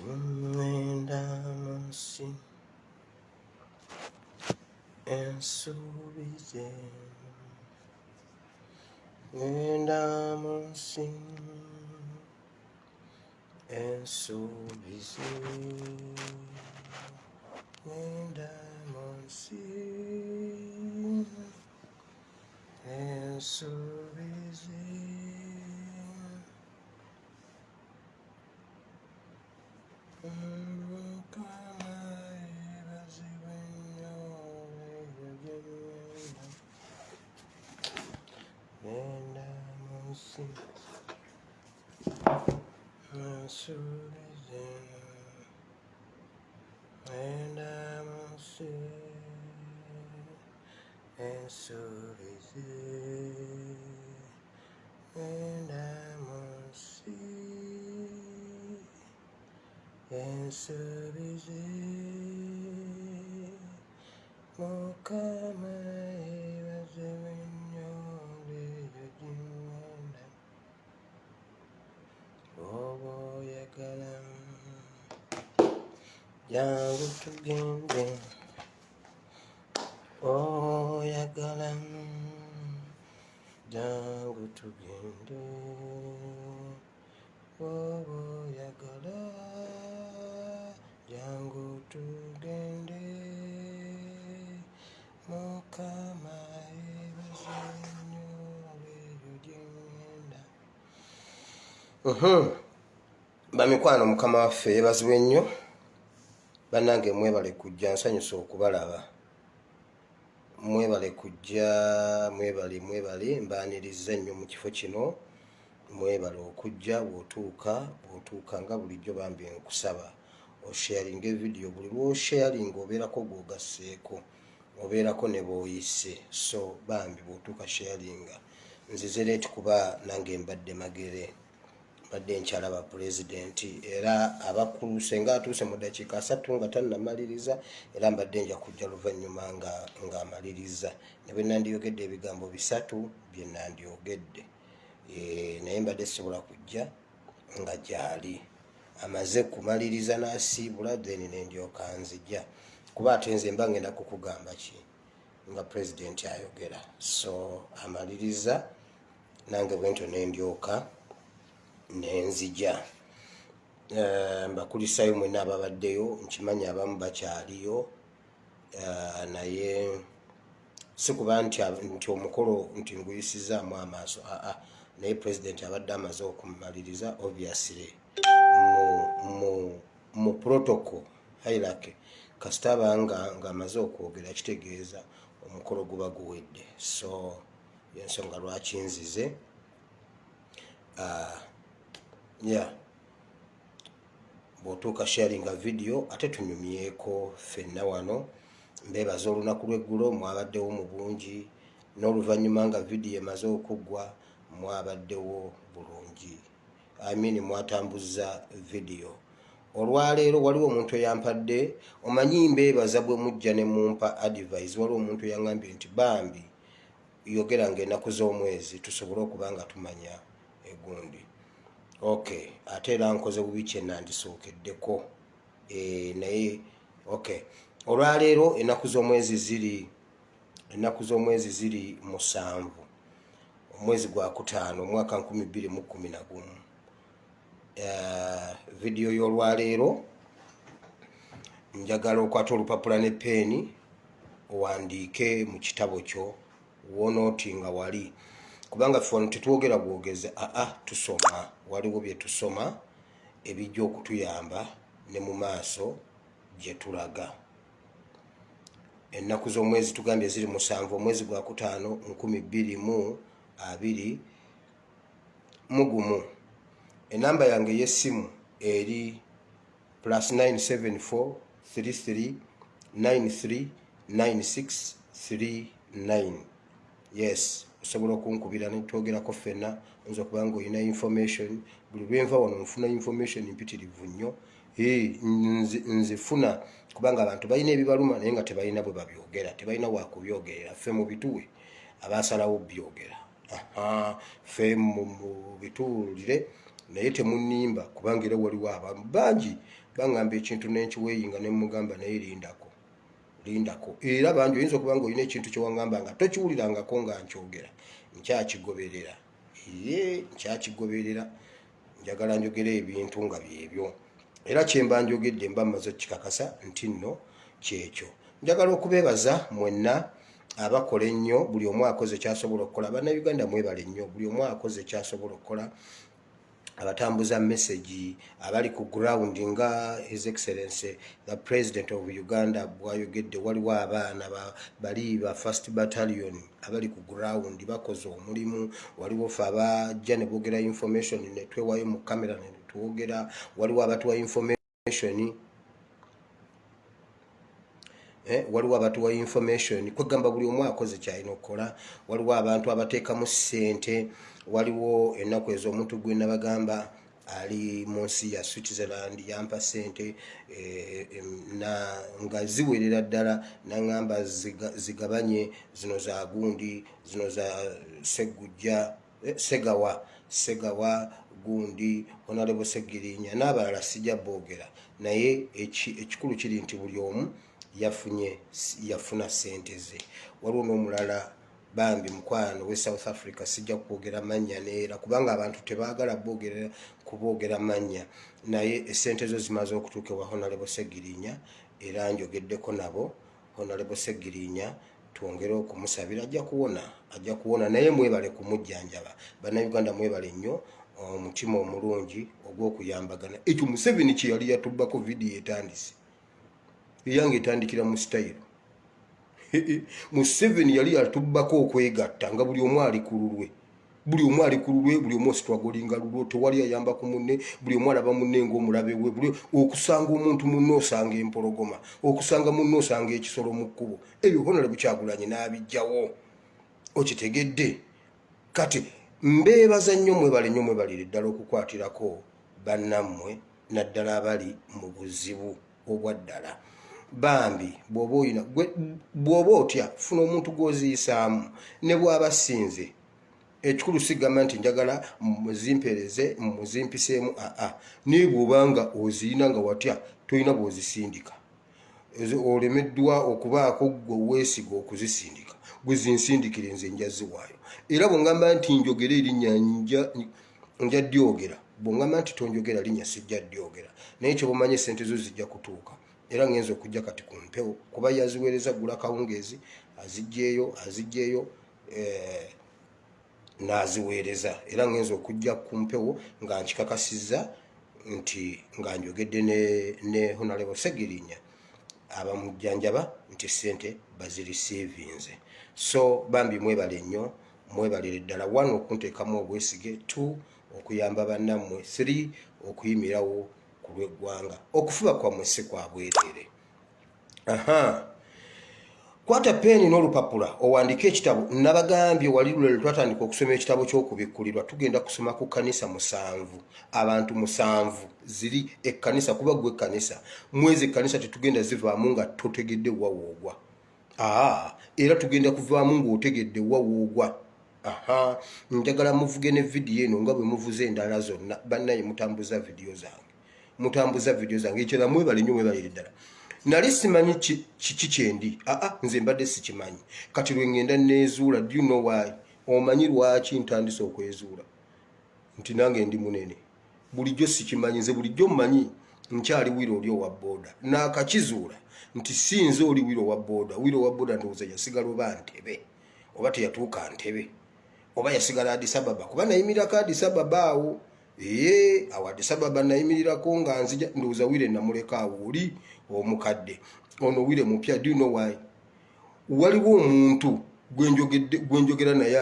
Ŋŋenda mu nsi ensuubize. Ŋŋenda mu nsi ensuubize. Ŋŋenda mu nsi ensuubize. Mukama yeebazibwe nnyo eyo gye ŋŋenda. Ŋŋenda mu nsi ensuubize. Ŋŋenda mu nsi ensuubize. Ŋŋenda mu nsi ensuubize. Mukama yeebazibwe nnyo eyo gye ŋŋenda. Bw'oba oyagala jangu tugende. Oyagala jangu tugende. Bw'oba oyagala jangu tugende. Mukama yeebazibwe nnyo eyo gye ŋŋenda. Bamikwano, Mukama waffe yeebazibwe nnyo. Bannange, mwebale kujja, nsanyusa okubalaba. Mwebale kujja, mwebale, mwebale, mbaaniriza nnyo mu kifo kino. Mwebale okujja. Bw'otuuka nga bulijjo, bambi nkusaba osharinga evidiyo. Buli lw'osharinga obeerako gw'ogasseeko, obeerako ne bw'oyise. So bambi bw'otuuka sharinga. Nzize late kuba nange mbadde Magere, mbadde nkyalaba pulezidenti, era abakulu senga atuuse mu ddakiika 30 nga tannamaliriza, era mbadde nja kujja luvannyuma nga ng'amaliriza, ne bwe nandiyogedde ebigambo bisatu bye nandyogedde. Naye mbadde sisobola kujja nga gyali amaze kumaliriza n'asiibula, then nendyoka nzija, kuba ate nze mba ngenda kukugamba ki nga pulezidenti ayogera? So amaliriza, nange bwentyo nendyoka nenzija. Mbakulisayo mwenna ababaddeyo. Nkimanyi abamu bakyaliyo, naye si kuba nti omukolo nti nguyisizaamu amaaso, aa, naye pulezidenti abadde amaze okumaliriza. Obviously mu protocol hierarchy, kasita abanga ng'amaze okwogera, kitegeeza omukolo guba guwedde. So yensonga lwaki nzize. Yeah, bw'otuuka sharinga video, ate tunyumyeko ffenna wano. Mbeebaza olunaku lw'eggulo mwabaddewo mu bungi, n'oluvannyuma nga vidiyo emaze okuggwa mwabaddewo bulungi. I mean, mwatambuza vidiyo. Olwaleero waliwo omuntu eyampadde, omanyi mbeebaza bwe mujja ne mumpa advice. Waliwo omuntu eyaŋŋambye nti bambi yogera nga ennaku z'omwezi tusobole okuba nga tumanya egundi. Okay, ate era nkoze bubi kye nandisookeddeko. Naye okay, olwaleero ennaku z'omwezi ziri 7, omwezi gwa kutaano, omwaka 2011. Vidiyo y'olwaleero njagala okwata olupapula ne peeni, owandiike mu kitabo kyo wonooti nga wali, kubanga ffe wano tetwogera bwogezi, aa, tusoma. Waliwo bye tusoma ebijja okutuyamba ne mu maaso gye tulaga. Ennaku z'omwezi tugambye ziri 7, omwezi gwa kutaano, 2021. Enamba yange ey'essimu eri +974 33 93 96 39. Yes, osobola okunkubira netwogerako ffenna. Oyinza okuba nga olina information. Buli lwenva wano nfuna information mpitirivu nnyo. Nzifuna kubanga abantu balina ebibaluma, naye nga tebalina bwe babyogera, tebalina wakubyogerera. Ffe mu bituwe abasalawo byogera, ffe mu bituwulire. Naye temunnimba, kubanga era waliwo abamu bangi baŋŋamba ekintu nenkiweeyinga ne mugamba, naye lindako, lindako. Era bangi oyinza okuba nga olina ekintu kyewaŋŋamba nga tokiwulirangako nga nkyogera, nkyakigoberera. Ye nkyakigoberera, njagala njogere ebintu nga byebyo, era kyemba njogedde mba mmaze okukikakasa nti nno kyekyo. Njagala okubeebaza mwenna abakola ennyo, buli omu akoze kyasobola okukola. Bannayuganda mwebale nnyo, buli omu akoze kyasobola okukola, abatambuza message, abali ku ground, nga His Excellency the President of Uganda bwayogedde. Waliwo abaana bali ba First Battalion abali ku ground bakoze omulimu. Waliwo fe abajja ne boogera information ne twewayo mu kamera ne twogera. Waliwo abatuwa information, waliwo abatuwa information. Kwegamba buli omu akoze kyalina okukola. Waliwo abantu abateekamu ssente. Waliwo ennaku ezo omuntu gwe nabagamba ali mu nsi ya Switzerland yampa ssente na nga ziwerera ddala, naŋŋamba zigabanye, zino za gundi, zino za Seggujja, Segawa, Segawa gundi, Honorable Segirinya n'abalala, sijja boogera. Naye ekikulu kiri nti buli omu yafunye, yafuna ssente ze. Waliwo n'omulala bambi mukwano we South Africa, sijja kwogera mannya neera kubanga abantu tebaagala boogera kuboogera mannya, naye essente zo zimaze okutuuka ewa Honorable Segirinya, era njogeddeko nabo. Honorable Segirinya twongere okumusabira, ajja kuwona, ajja kuwona. Naye mwebale kumujjanjaba. Bannayuganda mwebale nnyo omutima omulungi ogw'okuyambagana. Ekyo Museveni kye yali yatubbako. Vidiyo etandise, eyange etandikira mu sitayiro. Museveni yali yatubbako okwegatta nga buli omu ali ku lulwe, buli omu ali ku lulwe, buli omu ositwagolinga lulwo, tewali ayamba ku munne, buli omu alaba munne ng'omulabe we. Buli okusanga omuntu munne osanga empologoma, okusanga munne osanga ekisolo mu kkubo. Ebyo Honorable Kyagulanyi n'abijjawo, okitegedde? Kati mbeebaza nnyo, mwebale nnyo, mwebalire ddala okukwatirako bannammwe, naddala abali mu buzibu obwa ddala. Bambi bw'oba oyina, bw'oba otya, funa omuntu gw'oziyisaamu ne bw'aba sinze. Ekikulu sigamba nti njagala muzimpeereze, muzimpiseemu, aa. Naye bw'obanga oziyina nga watya, tolina bw'ozisindika, olemeddwa okubaako gwe weesiga okuzisindika, gwe zinsindikire, nze njaziwaayo. Era bw'ongamba nti njogere erinnya, nja dyogera. Bw'ongamba nti tonjogera linnya, sijja dyogera. Naye kyobumanyi, esente zo zijja kutuuka. Era ngenza okujja kati ku mpewo kuba yaziweereza gula kawungeezi, azijjeeyo, azijjeeyo, n'aziweereza. Era ngenza okujja ku mpewo nga nkikakasizza nti nga njogedde ne Honorable Segirinya, abamujjanjaba, nti sente bazirisiivinze. So bambi mwebale nnyo, mwebalire ddala. One, okunteekamu obwesige; two, okuyamba bannammwe; three, okuyimirawo ku lw'eggwanga. Okufuba kwammwe si kwa bwereere. Aha, kwata peeni n'olupapula owandiike ekitabo. Nabagambye wali lwe twatandika okusoma ekitabo ky'Okubikkulirwa, tugenda kusoma ku kkanisa musanvu, abantu musanvu ziri ekkanisa, kuba gwe ekkanisa. Mwezi ekkanisa tetugenda zivaamu nga totegedde wa woogwa. Aa, era tugenda kuvaamu ng'otegedde wa woogwa. Aha, njagala muvuge ne vidiyo eno nga bwe muvuze endala zonna. Bannaye mutambuza vidiyo zange, mutambuza vidiyo zange. Ekirala, mwebale nnyo, mwebalire ddala. Nali simanyi kiki kyendi. Aa, nze mbadde sikimanyi, kati lwe ŋŋenda neezuula. Do you know why? Omanyi lwaki ntandise okwezuula nti nange ndi munene? Bulijjo sikimanyi. Nze bulijjo mmanyi nkyali wiro oli owa booda. Naakakizuula nti si nze oli wiro owa booda. Wiro owa booda ndowooza yasigala oba Ntebe, oba teyatuuka Ntebe, oba yasigala Addis Ababa, kuba nayimirirako Addis Ababa awo. Ee, awo Addis Ababa nayimirirako nga nzija. Ndowooza wire namuleka awo oli omukadde, ono wire mupya. Do you know why? Waliwo omuntu gwenjogera naye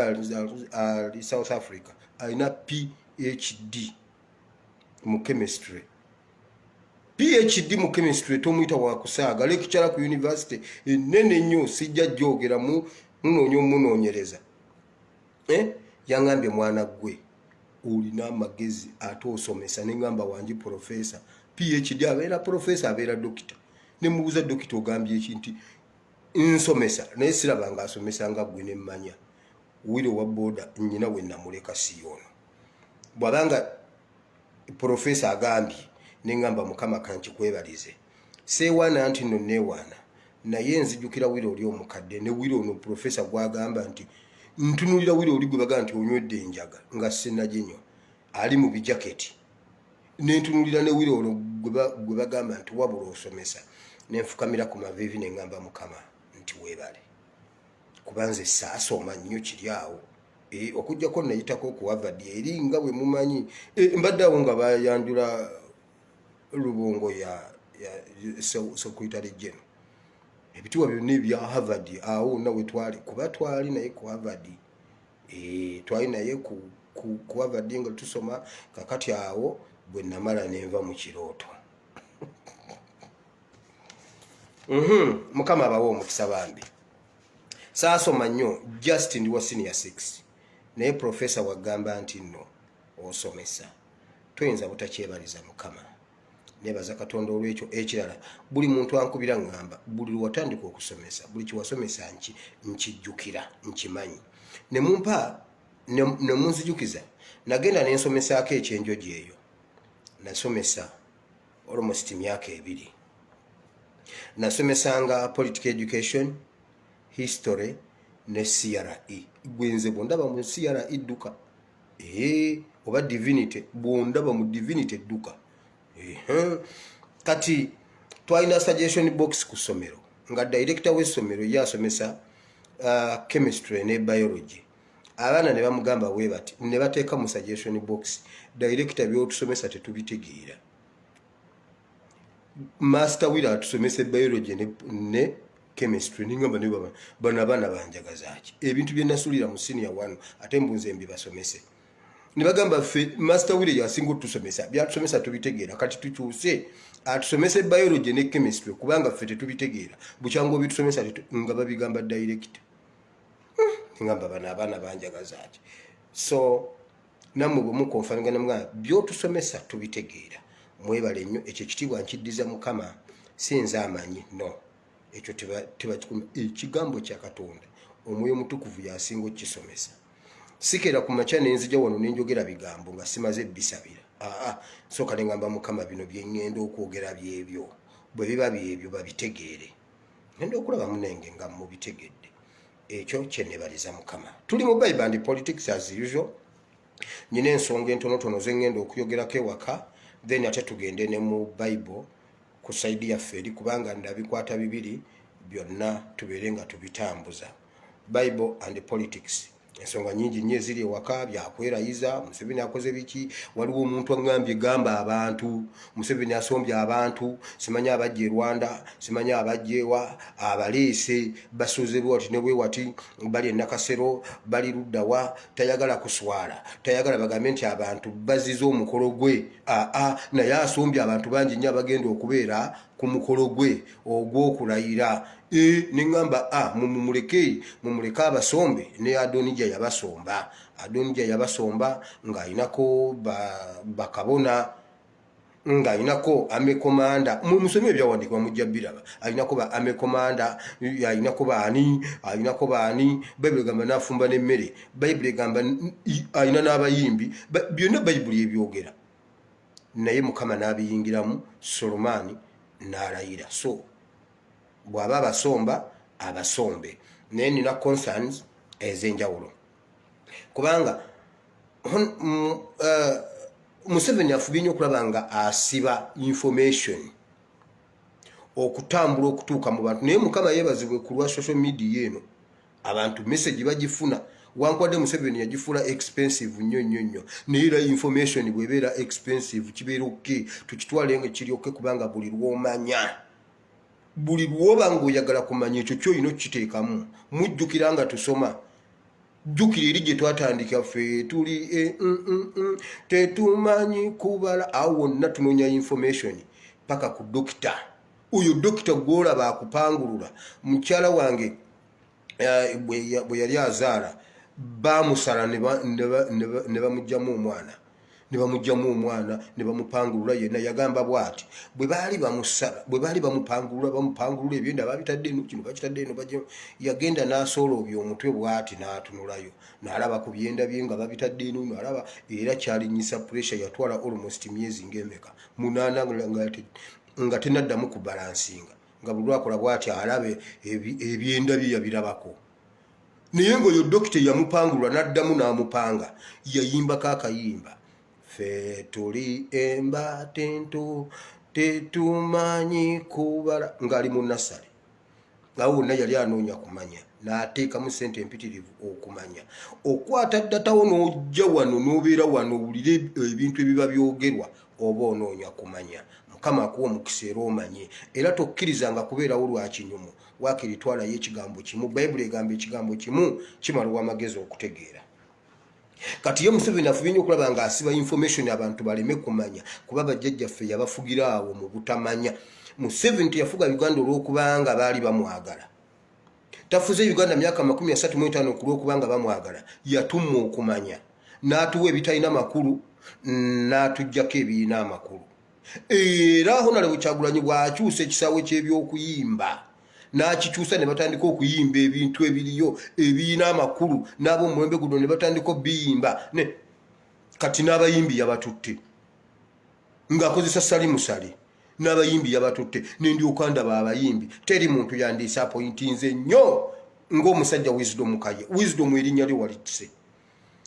ali South Africa, alina PhD mu chemistry, PhD mu chemistry. Tomuyita wakusaaga, lecturer ku university enene nnyo, sijja jogera, munoonya omunoonyereza. Eh? Yaŋambye, "Mwana gwe olina amagezi ate osomesa." Neŋŋamba, "Wangi profesa, PhD abeera profesa, abeera dokita." Nemubuuza, "Dokita ogambye eki?" Nti, "Nsomesa, naye siraba nga asomesa nga ggwe." Nemmanya wire owa booda nyina we namuleka siyoono. Bw'abanga Profesa agambye, neŋŋamba, Mukama kankikwebalize. Seewaana nti nno neewaana, naye nzijukira wira oli omukadde ne wira ono profesa gwagamba nti ntunulira wira oli gwe bagamba nti onywedde enjaga nga sinaginywa, ali mu bijaketi, nentunulira ne wira ono gwe bagamba nti wabula osomesa, nenfukamira ku maviivi neŋŋamba Mukama nti weebale, kuba nze saasoma nnyo kiri awo. Okuggyako nayitako ku Harvard eri nga bwe mumanyi. Mbadde awo nga bayanjula Lubongo ya secretary general, ebitiibwa byonna ebya Harvard awo wonna we twali, kuba twali naye ku Harvard, twali naye ku Harvard nga tusoma. Kakati awo bwe namala nenva mu kirooto. Mukama abawe omukisa. Bambi saasoma nnyo, just ndi wa senior 6, naye profesa wagamba nti nno osomesa, toyinza butakyebaliza Mukama. Nebaza Katonda olwekyo. Ekirala, buli muntu ankubira ŋŋamba, buli lwewatandika okusomesa, buli kiwasomesa nkijjukira, nkimanyi, nemumpa nemunzijukiza. Nagenda nensomesaako ekyenjoji eyo, nasomesa almost myaka 2. Nasomesanga political education, history ne CRE. Gwenze bwondaba mu CRE dduka, oba divinity, bwondaba mu divinity dduka. Kati twalina suggestion box ku ssomero, nga director w'essomero ye asomesa chemistry ne biology. Abaana ne bamugamba bwe bati, ne bateeka mu suggestion box, "Director, byotusomesa tetubitegeera. Master Wira atusomesa biology ne chemistry." Ningamba ne baba bano abaana banjagazaaki? Ebintu bye nasulira mu senior one ate mbunze mbibasomese? Ne bagamba, "Ffe Master Wire yasinga otusomesa, byatusomesa tubitegeera. Kati tukyuse atusomese biology ne chemistry, kubanga ffe tetubitegeera bukyanga obitusomesa." Nga babigamba director. Ngamba bano abaana banjagazaaki? So nammwe bwe mukonfaminga nemugamba byotusomesa tubitegeera, mwebale nnyo. Ekyo ekitiibwa nkiddiza Mukama, si nze amanyi. No ekyo tebakikuma. Ekigambo kya Katonda, Omwoyo Omutukuvu yasinga okukisomesa. Sikeera ku makya nenzija wano nenjogera bigambo nga simaze bisabira. Aa, sooka neŋŋamba, Mukama, bino byeŋŋenda okwogera byebyo? Bwe biba byebyo, babitegeere. Ngenda okulaba munenge nga mubitegedde. Ekyo kyenebaliza Mukama. Tuli mu Bible and politics as usual. Nyina ensonga entonotono zeŋŋenda okuyogerako ewaka, then ate tugende ne mu Bible ku side yaffe eri, kubanga ndabikwata bibiri byonna, tubeere nga tubitambuza, Bible and politics. Ensonga nyingi nnyo eziri ewaka, byakwerayiza, Museveni akoze biki. Waliwo omuntu aŋŋambye, gamba abantu Museveni asombye abantu, simanyi abajja e Rwanda, simanyi abajja ewa, abaleese basuze bwati ne bwewati, bali enakasero, bali luddawa. Tayagala kuswala, tayagala bagambe nti abantu bazize omukolo gwe. Aa, naye asombye abantu bangi nnyo abagenda okubeera ku mukolo gwe ogw'okulayira. Neŋŋamba, a mumuleke, mumuleke abasombe. Ne Adonija yabasomba, Adonija yabasomba ng'ayinako bakabona, ng'ayinako army commander. Musome ebyawandiikibwa, mujja biraba. Ayinako ba army commander, ayinako baani, ayinako baani. Bayibuli egamba n'afumba n'emmere, Bayibuli egamba ayina n'abayimbi. Byonna Bayibuli ebyogera, naye Mukama n'abiyingiramu, Solomaani n'alayira. So bw'aba abasomba, abasombe, naye nina concerns ez'enjawulo, kubanga Museveni afubye nnyo okulaba nga asiba information okutambula okutuuka mu bantu. Naye Mukama yeebazibwe ku lwa social media eno, abantu message bagifuna. Wankwadde Museveni yagifuula expensive nnyo nnyo nnyo, naye era information bwebeera expensive kibeera okay, tukitwale nga kiri okay, kubanga buli lwomanya, buli lwoba ngaoyagala kumanya ekyo kyolina okukiteekamu. Mujjukira nga tusoma, jjukira eri gye twatandika, ffe tuli tetumanyi kubala, awo wonna tunoonya information paka ku dokita. Oyo dokita gwolaba akupangulula. Mukyala wange bwe yali azaala, bamusala ne bamugjamu omwana. Ne bamugyamu omwana ne bamupangulula yenna. Yagamba bw'ati, bwe baali bamusala, bwe baali bamupangulula, bamupangulula ebyenda babitadde eno, kino bakitadde eno, baje yagenda n'asooloobya omutwe bw'ati n'atunulayo n'alaba ku byenda bye nga babitadde eno, n'alaba era kyalinyisa pressure. Yatwala almost myezi ng'emeka, 8, nga tenaddamu kubalansinga, nga buli lwakola bw'ati alaba ebyenda bye yabirabako. Naye ng'oyo dokita yamupangulwa n'addamu n'amupanga, yayimbako akayimba, "Ffe tuli embaata ento, tetumanyi kubala," ng'ali mu nasale. Awo wonna yali anoonya kumanya, n'ateekamu sente empitirivu okumanya. Okwata datawo n'ojja wano n'obeera wano owulire ebintu ebiba byogerwa, oba onoonya kumanya. Mukama akuwa omukisa era omanye, era tokkirizanga kubeerawo lwa kinyumu. Waakiri twalayo ekigambo kimu. Bayibuli egamba ekigambo kimu kimala amagezi okutegeera. Kati ye Museveni afubye nnyo okulaba ng'asiba information abantu baleme kumanya, kuba bajjajjaffe yabafugira awo mu butamanya. Museveni teyafuga Uganda olw'okubanga baali bamwagala. Tafuze Uganda myaka 35 ku lw'okubanga bamwagala. Yatumma okumanya, n'atuwa ebitalina makulu, n'atuggyako ebirina amakulu. Era Honorable Kyagulanyi bw'akyusa ekisaawe ky'ebyokuyimba, n'akikyusa ne batandika okuyimba ebintu ebiriyo ebirina amakulu, n'ab'omulembe guno ne batandika obiyimba, ne kati n'abayimbi yabatutte ng'akozesa Salimu Sale. N'abayimbi yabatutte, nendyoka ndaba abayimbi. Teri muntu yandisappointinze nnyo ng'omusajja Wisdom Kaye. Wisdom, erinnya lyo walitise.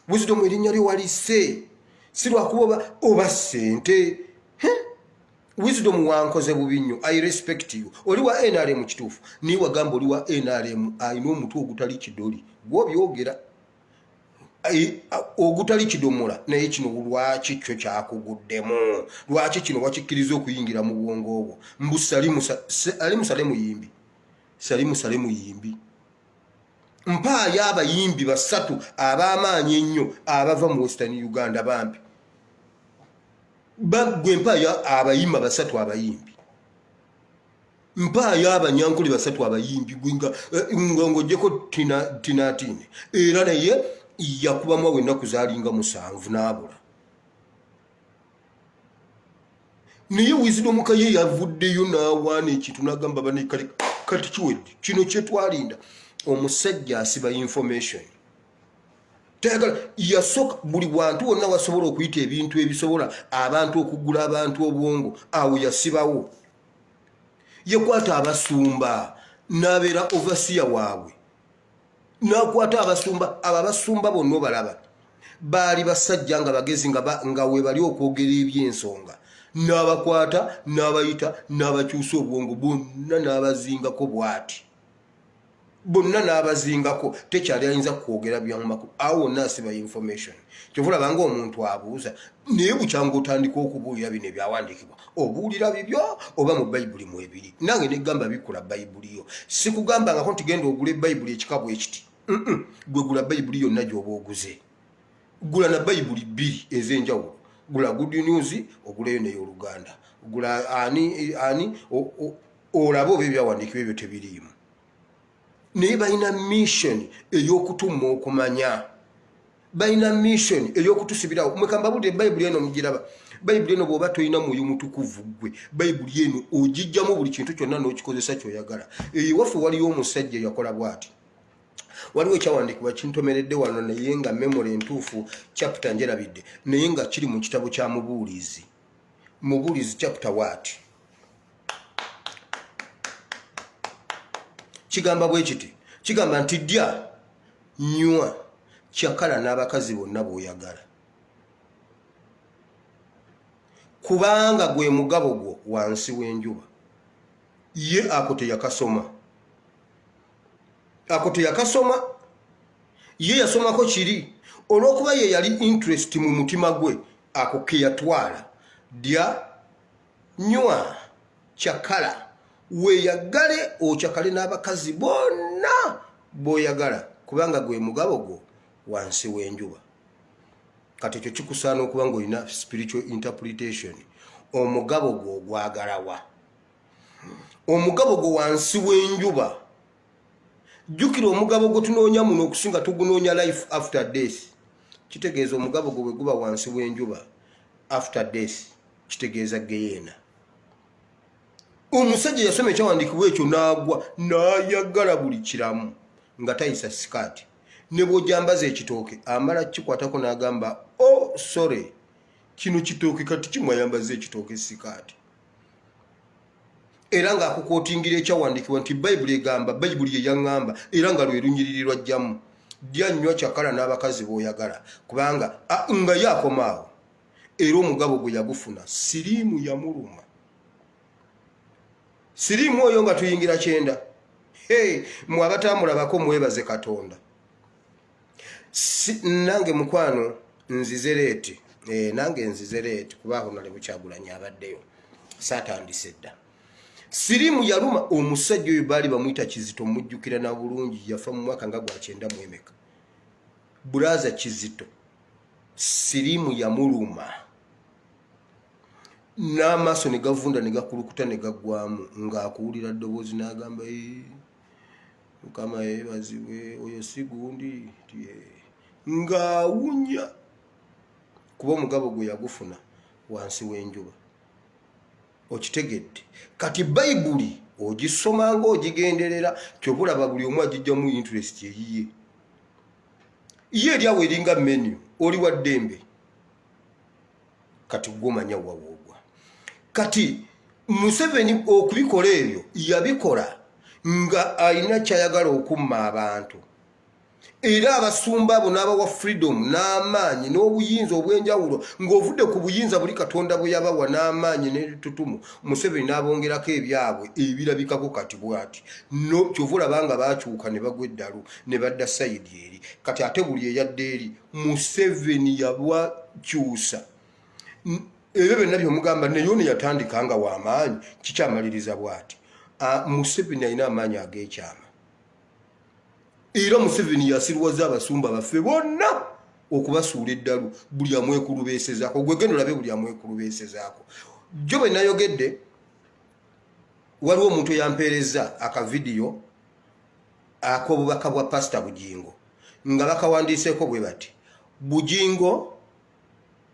Wisdom, erinnya lyo walisse, si lwakuba oba ssente. Wisdom, wankoze bubi nnyo. I respect you. Oli wa NRM kituufu, naye wagamba oli wa NRM alina omutwe ogutali kidoli, gwobyogera ogutali kidomola. Naye kino lwaki kyo kyakuguddemu? Lwaki kino wakikkiriza okuyingira mu bwongo obwo? Mbu Salimu Sale muyimbi. Salimu Sale muyimbi? Mpaayo abayimbi basatu ab'amaanyi ennyo abava mu Western Uganda. Bambi gwe, mpaayo abayimba basatu abayimbi. Mpaayo abanyankole basatu abayimbi. Gwe nga ng'ogyeko Tinatine, era naye yakubamu awo ennaku zaalinga 7 n'abula. Naye Wisdom Kaye yavuddeyo n'awaana ekintu n'agamba bane, kale kati kiwedde, kino kyetwalinda. Omusajja asiba information, tayagala. Yasooka buli wantu wonna wasobola okuyita ebintu ebisobola abantu okugula abantu obwongo, awo yasibawo. Yekwata abasumba n'abeera overseer waabwe, n'akwata abasumba. Abo abasumba bonna obalaba baali basajja nga bagezi, nga we bali okwogera ebyensonga. N'abakwata, n'abayita, n'abakyusa obwongo bonna, n'abazingako bw'ati bonna, n'abazingako. Tekyali ayinza kwogera byamumakulu. Awo wonna asiba information. Kyova olaba nga omuntu abuuza, naye bukyanga otandika okubuulira bino ebyawandiikibwa, obuulira bibyo oba mu Bayibuli mwebiri? Nange negamba, bikula Bayibuli yo. Sikugambangako nti genda ogula ebayibuli ekika bwe kiti. Gwe gula Bayibuli yonna gy'oba oguze. Gula na Bayibuli bbiri ez'enjawulo. Gula Good News, oguleyo ney'Oluganda. Gula ani ani olabe oba ebyawandiikibwa ebyo tebiriimu. Naye balina mission ey'okutumma okumanya, balina mission ey'okutusibirawo. Mwekambabulire, Bayibuli eno mugiraba. Bayibuli eno, bw'oba tolina Mwoyo Mutukuvu, ggwe Bayibuli eno ogijjamu buli kintu kyonna n'okikozesa kyoyagala. Eyo waffe waliyo omusajja yakola bw'ati. Waliwo ekyawandiikibwa kintomeredde wano, naye nga memory entuufu chapter njerabidde, naye nga kiri mu kitabo kya Mubuulizi. Mubuulizi chapter what? Kigamba bwe kiti, kigamba nti, "Ddya, nywa, kyakala n'abakazi bonna b'oyagala, kubanga gwe mugabo gwo wansi w'enjuba." Ye ako teyakasoma, ako teyakasoma. Ye yasomako kiri olw'okuba ye yali interest mu mutima gwe, ako ke yatwala. Dya, nywa, kyakala, weeyagale, okyakale n'abakazi bonna b'oyagala, kubanga gwe mugabo gwo wansi w'enjuba. Kati ekyo kikusaana okuba ng'olina spiritual interpretation. Omugabo gwo ogwagalawa? Omugabo gwo wansi w'enjuba. Jjukira, omugabo gwe tunoonya muno okusinga tugunoonya life after death. Kitegeeza omugabo gwo bwe guba wansi w'enjuba. After death kitegeeza geyeena. Omusajja yasoma ekyawandiikibwa ekyo n'agwa n'ayagala buli kiramu nga tayisa sikaati, ne bw'ojambaza ekitooke amala kikwatako n'agamba, "O oh, sorry, kino kitooke." Kati kimwayambaza ekitooke sikaati, era ng'akuquotingira ekyawandiikibwa nti Bayibuli egamba, Bayibuli ye yaŋŋamba, era nga lwe lunyiriri lwajjamu, "Lya, nnywa, kyakala n'abakazi b'oyagala," kubanga nga ye akomaawo. Era omugabo gwe yagufuna, siriimu yamuluma. Siriimu oyo nga tuyingira 90. Hey, mwe abatamulabako mwebaze Katonda. Nange mukwano nzize late, nange nzize late kuba Honorable Kyagulanyi abaddeyo, saatandise dda. Siriimu yaluma omusajja oyo, baali bamuyita Kizito, mujjukira na bulungi, yafa mu mwaka nga gwa 90 mwemeka. Brother Kizito siriimu yamuluma n'amaaso ne gavunda ne gakulukuta ne gaggwamu, ng'akuwulira ddoboozi n'agamba, "Mukama yeebazibwe, oyo si gundi," ng'awunya kuba omugabo gwe yagufuna wansi w'enjuba. Okitegedde? Kati Bayibuli ogisoma nga ogigenderera, kyobulaba buli omu agijjamu interest eyiye. Ye eri awo eringa menu, oli wa ddembe. Kati gwomanya wawoogwa. Kati Museveni okubikola ebyo yabikola nga alina kyayagala okumma abantu, era abasumba abo n'abawa freedom n'amaanyi n'obuyinza obw'enjawulo, ng'ovudde ku buyinza buli Katonda bwe yabawa n'amaanyi n'etutumu. Museveni n'abongerako ebyabwe ebirabikako kati bwati no, kyova olaba nga bakyuka ne bagwa eddalu ne badda side eri. Kati ate buli eyadde eri Museveni yabwakyusa. Ebyo byonna byomugamba naye ono yatandika nga w'amaanyi, kikyamaliriza bw'ati. Museveni alina amaanyi ag'ekyama, era Museveni yasirwaza abasumba baffe bonna okubasuula eddalu. Buli amwekulubeesezaako, gwe genda olabe buli amwekulubeesezaako. Jjo bwe nayogedde, waliwo omuntu eyampeereza akavidiyo ak'obubaka bwa Pasita Bugingo nga bakawandiiseeko bwe bati: Bugingo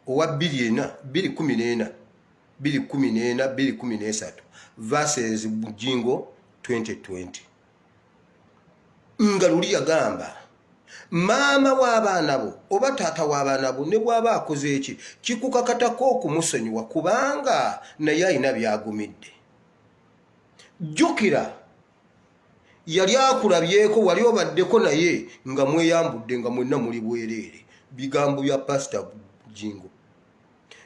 owa 24 214 214 213 versus Bugingo 2020, nga luli yagamba maama w'abaana bo oba taata w'abaana bo ne bw'aba akoze eki, kikukakatako okumusonyiwa kubanga naye alina byagumidde. Jjukira yali akulabyeko, wali obaddeko naye nga mweyambudde, nga mwenna muli bwereere. Bigambo bya Pasita Bugingo.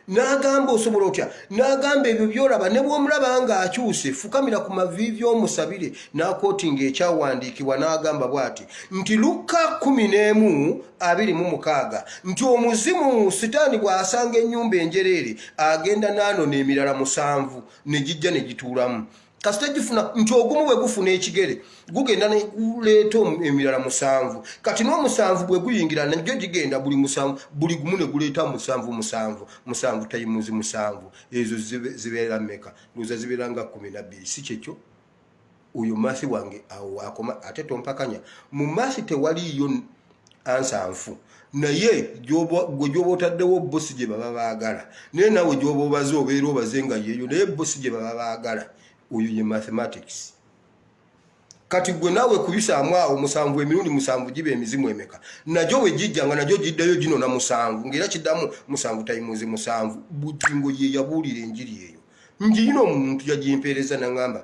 N'agamba, "Osobola otya?" N'agamba, "Ebyo byolaba, ne bw'omulaba ng'akyuse, fukamira ku maviivi omusabire." N'aquotinga ekyawandiikibwa n'agamba bw'ati nti Lukka 11:26 nti omuzimu Sitaani bw'asanga ennyumba enjereere, agenda n'anona emirala 7 ne gijja ne gituulamu. Kasita gifuna nti ogumu bwe gufuna ekigere, gugenda ne guleeta emirala 7. Kati n'omusanvu bwe guyingira, nagyo gigenda buli 7, buli gumu ne guleeta 7, 7, 7 times 7. Ezo zibeera mmeka? Ndowooza zibeera nga 12, si kyekyo? Oyo math wange awo akoma, ate tompakanya. Mu math tewaliiyo answer nfu, naye gwe gyoba otaddewo bosi gye baba baagala, naye naawe gyoba obaze obeera obaze nga yeeyo, naye bosi gye baba baagala. Oyo ye mathematics. Kati gwe naawe kubisaamu awo 7 emirundi 7 giba emizimu emeka? Nagyo bwe gijja nga nagyo giddayo ginona 7, ngaera kiddamu 7 times 7. Bugingo ye yabuulira enjiri eyo. Njiyina, omuntu yagimpeereza naŋŋamba,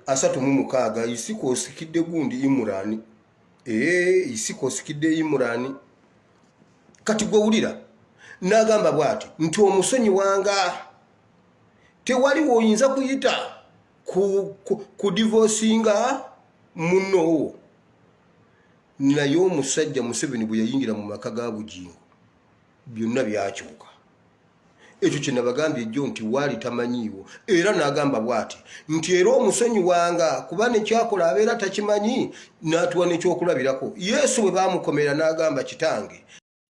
36 isiko osikidde gundi Imurani, isiko osikidde Imurani. Kati gwe wulira n'agamba bw'ati nti omusonyiwanga, tewali woyinza kuyita ku divorcinga munnowo. Naye omusajja Museveni bwe yayingira mu maka ga Bugingo, byonna byakyuka. Ekyo kye nabagambye ejjo nti waali tamanyiiwo. Era n'agamba bw'ati nti era omusonyiwanga kuba nekyakola abeera takimanyi. N'atuwa nekyokulabirako, Yesu bwe baamukomera n'agamba, "Kitange,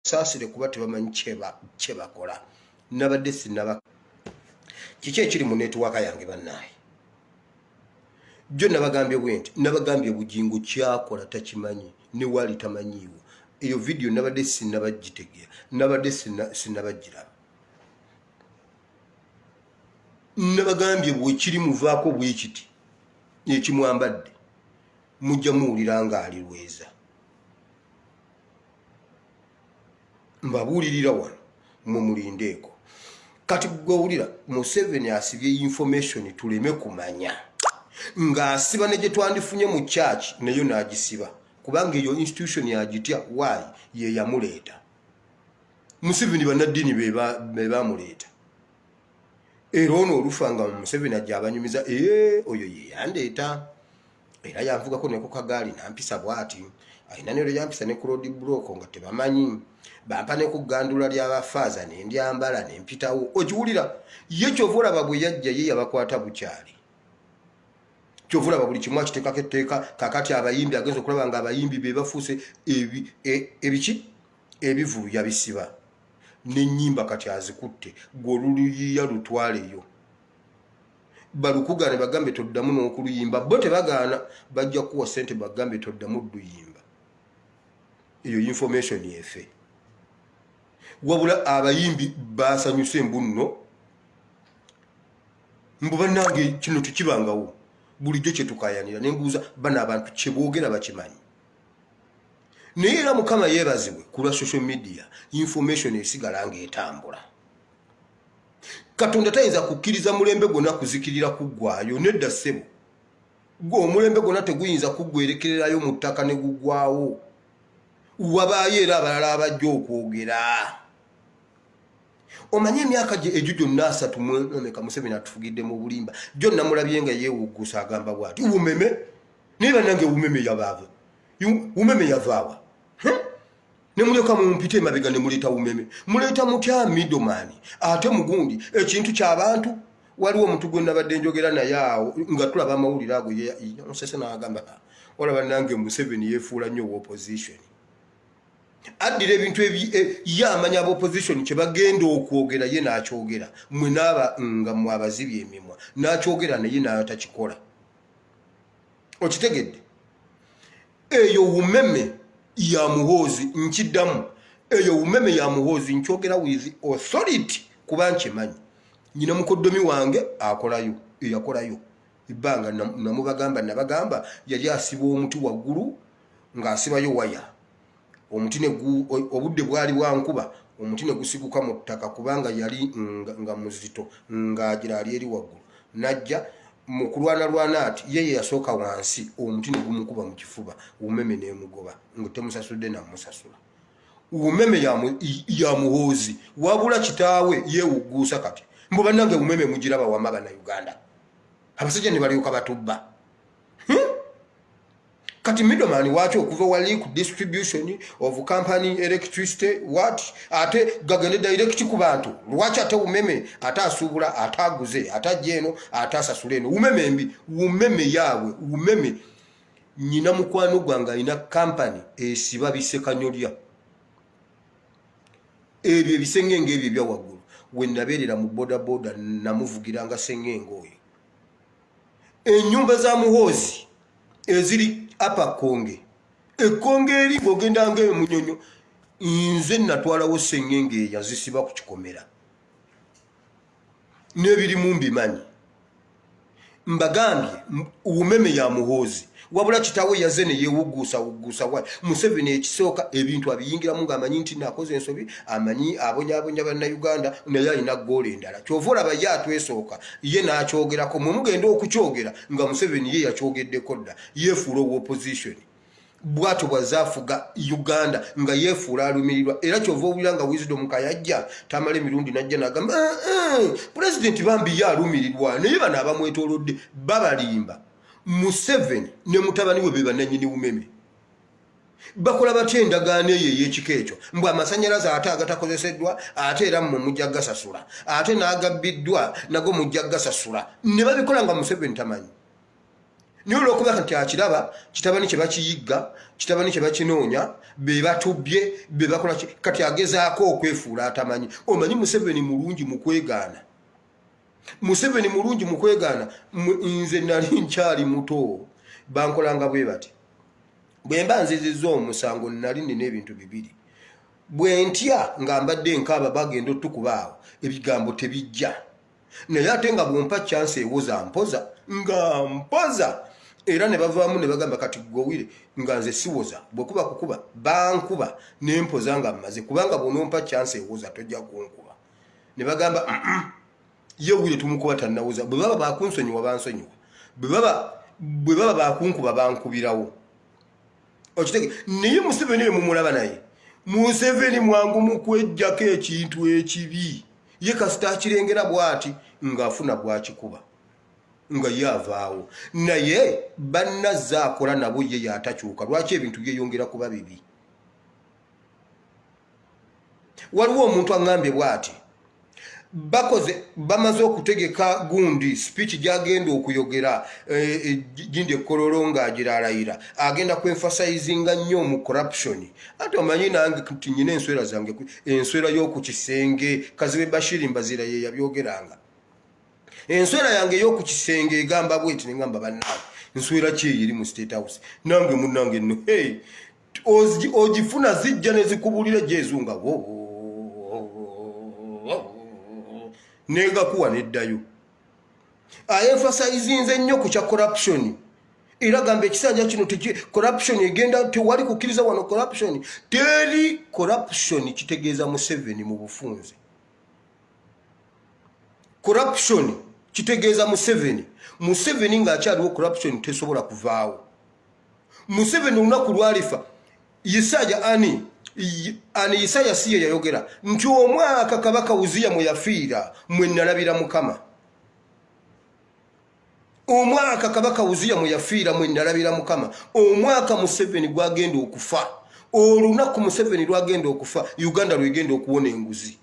saasire kuba tebamanyi kye bakola." Nabadde sinaba kiki ekiri mu network yange, bannaaye. Jjo nabagambye bwenti, nabagambye Bugingo kyakola takimanyi, ne waali tamanyiiwo. Eyo vidiyo nabadde sinabagitegeera, nabadde sinabagiraba. Nabagambye bwekiri muvaako bwekiti ekimwambadde mujja muwulira nga ali lweza. Mbabuulirira wano, mwe mulindeeko. Kati gwe wulira Museveni asibye information tuleme kumanya, ng'asiba ne gye twandifunye mu church nayo n'agisiba, kubanga eyo institution yagitya. Why? Ye yamuleeta Museveni, bannaddiini be bamuleeta. Era ono olufa nga Museveni ajja abanyumiza, ee oyo ye yandeeta, era yanvugako ne ku kagaali nampisa bw'ati, alina nero yampisa ne ku road block nga tebamanyi, bampa ne ku ggandula ly'abafaaza ne ndyambala ne mpitawo. Okiwulira? Ye kyova olaba bwe yajja ye yabakwata bukyali. Kyova olaba buli kimu akiteekako etteeka. Kakati abayimbi agenza okulaba nga abayimbi be bafuuse ebiki, ebivulu yabisiba n'ennyimba kati azikutte. Gwe oluluyiya lutwaleyo balukugaane, bagambe toddamu n'okuluyimba. Bo tebagaana, bajja kukuwa ssente bagambe toddamu dduyimba. Eyo information efe. Wabula abayimbi basanyuse mbu nno, mbu bannange kino tekibangawo, bulijjo kyetukayanira. Nembuuza bano abantu kyeboogera bakimanyi? Naye era Mukama yeebazibwe ku lwa social media, information esigala ng'etambula. Katonda tayinza kukkiriza mulembe gwonna kuzikirira kuggwayo. Nedda ssebo, gwe omulembe gwonna teguyinza kuggwerekererayo mu ttaka ne guggwawo. Wabaayo era abalala abajja okwogera. Omanye emyaka egyo gyonna 34 Museveni atufugidde mu bulimba. Jjo namulabye nga yeewuggusa, agamba bw'ati wumeme. Naye bannange, wumeme yabaava, wumeme yavaawa? Ne mulyoka mumpite emabega ne muleeta wumeme. Muleeta mutya middleman ate mugundi ekintu ky'abantu? Waliwo omuntu gwe nabadde njogera naye awo nga tulaba amawulire ago, nsese n'agamba, olaba nange Museveni yeefuula nnyo opposition, addira ebintu ye amanya aba opposition kye bagenda okwogera, ye n'akyogera, mwe naaba nga mwe abazibye emimwa, n'akyogera naye n'atakikola. Okitegedde? Eyo wumeme ya Muhoozi. Nkiddamu, eyo wumeme ya Muhoozi. Nkyogera with authority kuba nkimanyi. Nyina mukoddomi wange akolayo, eyakolayo ebbanga, namubagamba, nabagamba yali asiba omuti waggulu ng'asibayo waya, omuti obudde bwali bwankuba, omuti ne gusiguka mu ttaka kubanga yali nga muzito, ng'agira ali eri waggulu, najja mu kulwanalwana ati ye ye yasooka wansi, omuti ne gumukuba mu kifuba, umeme n'emugoba nga temusasudde namusasula. Umeme ya Muhoozi. Wabula kitaawe yeewugguusa kati mbu bannange umeme mugiraba wama Bannayuganda, abasajja ne balyoka batubba. Kati middleman waki okuva wali ku distribution of company electricity, what, ate gagende direct ku bantu? Lwaki ate umeme ate asuubula, ate aguze, ate ajja eno, ate asasula eno? Umeme mbi, umeme yaabwe umeme. Nyina mukwano gwange alina kampany esiba bisekanyolya ebyo, ebisengenge ebyo ebya waggulu. We nabeerera mu bodaboda namuvugiranga sengenge oyo. Ennyumba za Muhoozi eziri apa Konge, ekkonge eri ng'ogenda nga emunyonyo, nze natwalawo sengenge eyazisiba ku kikomera n'ebirimu mbimanyi. Mbagambye umeme ya Muhoozi. Wabula kitawe yaze ne yewugguusa wugguusa wa Museveni. Ekisooka ebintu abiyingiramu ng'amanyi nti naakoze ensobi, amanyi abonyaabonya Bannayuganda, naye alina goal endala. Kyova olaba ye atwesooka, ye n'akyogerako, mwe mugenda okukyogera nga Museveni ye yakyogeddeko dda. Yeefuula owa opposition, bwatyo bwazaafuga Uganda nga yeefuula alumirirwa. Era kyova owulira nga Wisdom Kayajja tamala emirundi najja nagamba, eh, eh, pulezidenti bambi ye alumirirwa, naye bano abamwetoolodde babalimba. Museveni ne mutabani we be bannannyini umeme. Bakola batya endagaano eyo ey'ekika ekyo, mbu amasanyalaze ate agatakozeseddwa ate era mmwe mujja gasasula, ate n'agabbiddwa nago mujja gasasula? Ne babikola nga Museveni tamanyi. Naye olwokuba nti akiraba kitabani kye bakiyigga, kitabani kye bakinoonya, be batubbye, be bakola, kati agezaako okwefuula atamanyi. Omanyi Museveni mulungi mu kwegaana. Museveni mulungi mu kwegaana. Nze nali nkyali muto, bankolanga bwe bati. Bwe mba nzizizza omusango, nali nina ebintu bibiri. Bwe ntya nga mbadde nkaaba, bagenda otukuba awo, ebigambo tebijja. Naye ate nga bwompa chance ewoza mpoza nga mpoza, era ne bavaamu ne bagamba, "Kati gwowire." Nga nze siwoza. Bwe kuba kukuba, bankuba nempoza nga mmaze, kubanga bw'onompa chance ewoza, tojja kunkuba. Ne bagamba, "Ye wire tumukuba tannawoza." Bwe baba bakunsonyiwa, bansonyiwa. Bwe baba bakunkuba, bankubirawo. Okitege. Naye Museveni oyo mumulaba, naye Museveni mwangu mu kwejjako ekintu ekibi. Ye kasita akirengera bw'ati ng'afuna gwakikuba, nga ye avaawo. Naye bannazza akola nabo, ye yatakyuka. Lwaki ebintu byeyongera kuba bibi? Waliwo omuntu aŋŋambye bw'ati, bakoze, bamaze okutegeka gundi speech gyagenda okuyogera gindi ekololo ng'agira alayira, agenda kwemphasizinga nnyo mu corruption. Ate omanyi nange nti nyina enswera zange, enswera y'oku kisenge. Kazibe Bashiri Mbazira ye yabyogeranga. Enswera yange ey'oku kisenge egamba bweti. Negamba, "Bannange, nswera ki eyo eri mu State House?" Nange munnange nno, hey, ogifuna zijja ne zikubulira gyezunga negakuwa neddayo. Aemphasizinze nnyo ku kya corruption, era gamba ekisanja kino corruption egenda, tewali kukkiriza wano corruption, teri corruption. Kitegeeza Museveni mu bufunze. Corruption kitegeeza Museveni. Museveni ng'akyaliwo, corruption tesobola kuvaawo. Museveni olunaku lwalifa, Isaya ani ani, Isaya si ye yayogera nti omwaka kabaka Uziya mwe yafiira mwe nalabira Mukama? Omwaka kabaka Uziya mwe yafiira mwe nalabira Mukama. Omwaka Museveni gwagenda okufa, olunaku Museveni lwagenda okufa, Uganda lwegenda okuwona enguzi.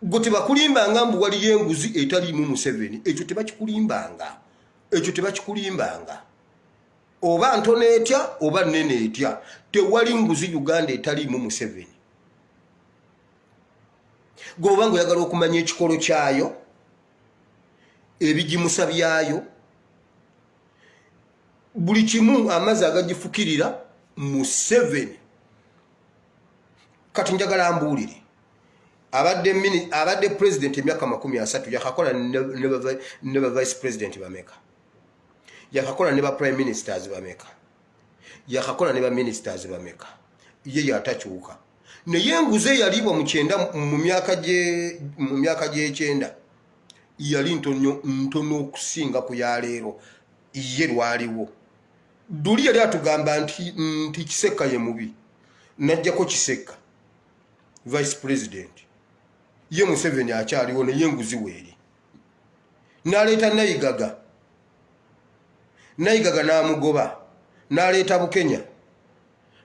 Gwe tebakulimbanga mbu waliyo enguzi etaliimu Museveni. Ekyo tebakikulimbanga, ekyo tebakikulimbanga. Oba ntono etya, oba nene etya, tewali nguzi Uganda etaliimu Museveni. Gwe obanga oyagala okumanya ekikolo kyayo, ebigimusa byayo, buli kimu, amazzi agagifukirira, Museveni. Kati njagala mbuulire, abadde president emyaka 30, yakakola ne ba vice president bameka? Yakakola ne ba prime ministers bameka? Yakakola ne ba ministers bameka? Ye yatakyuka. Naye enguzi eyaliibwa mu kyenda, mu myaka gy'ekyenda yali ntono ntono okusinga ku yaleero. Ye lwaliwo duli yali atugamba nti Kisekka ye mubi, najjako Kisekka vice president. Ye Museveni akyaliwo, naye enguzi weeri. N'aleeta Nayigaga, Nayigaga n'amugoba, n'aleeta Bukenya,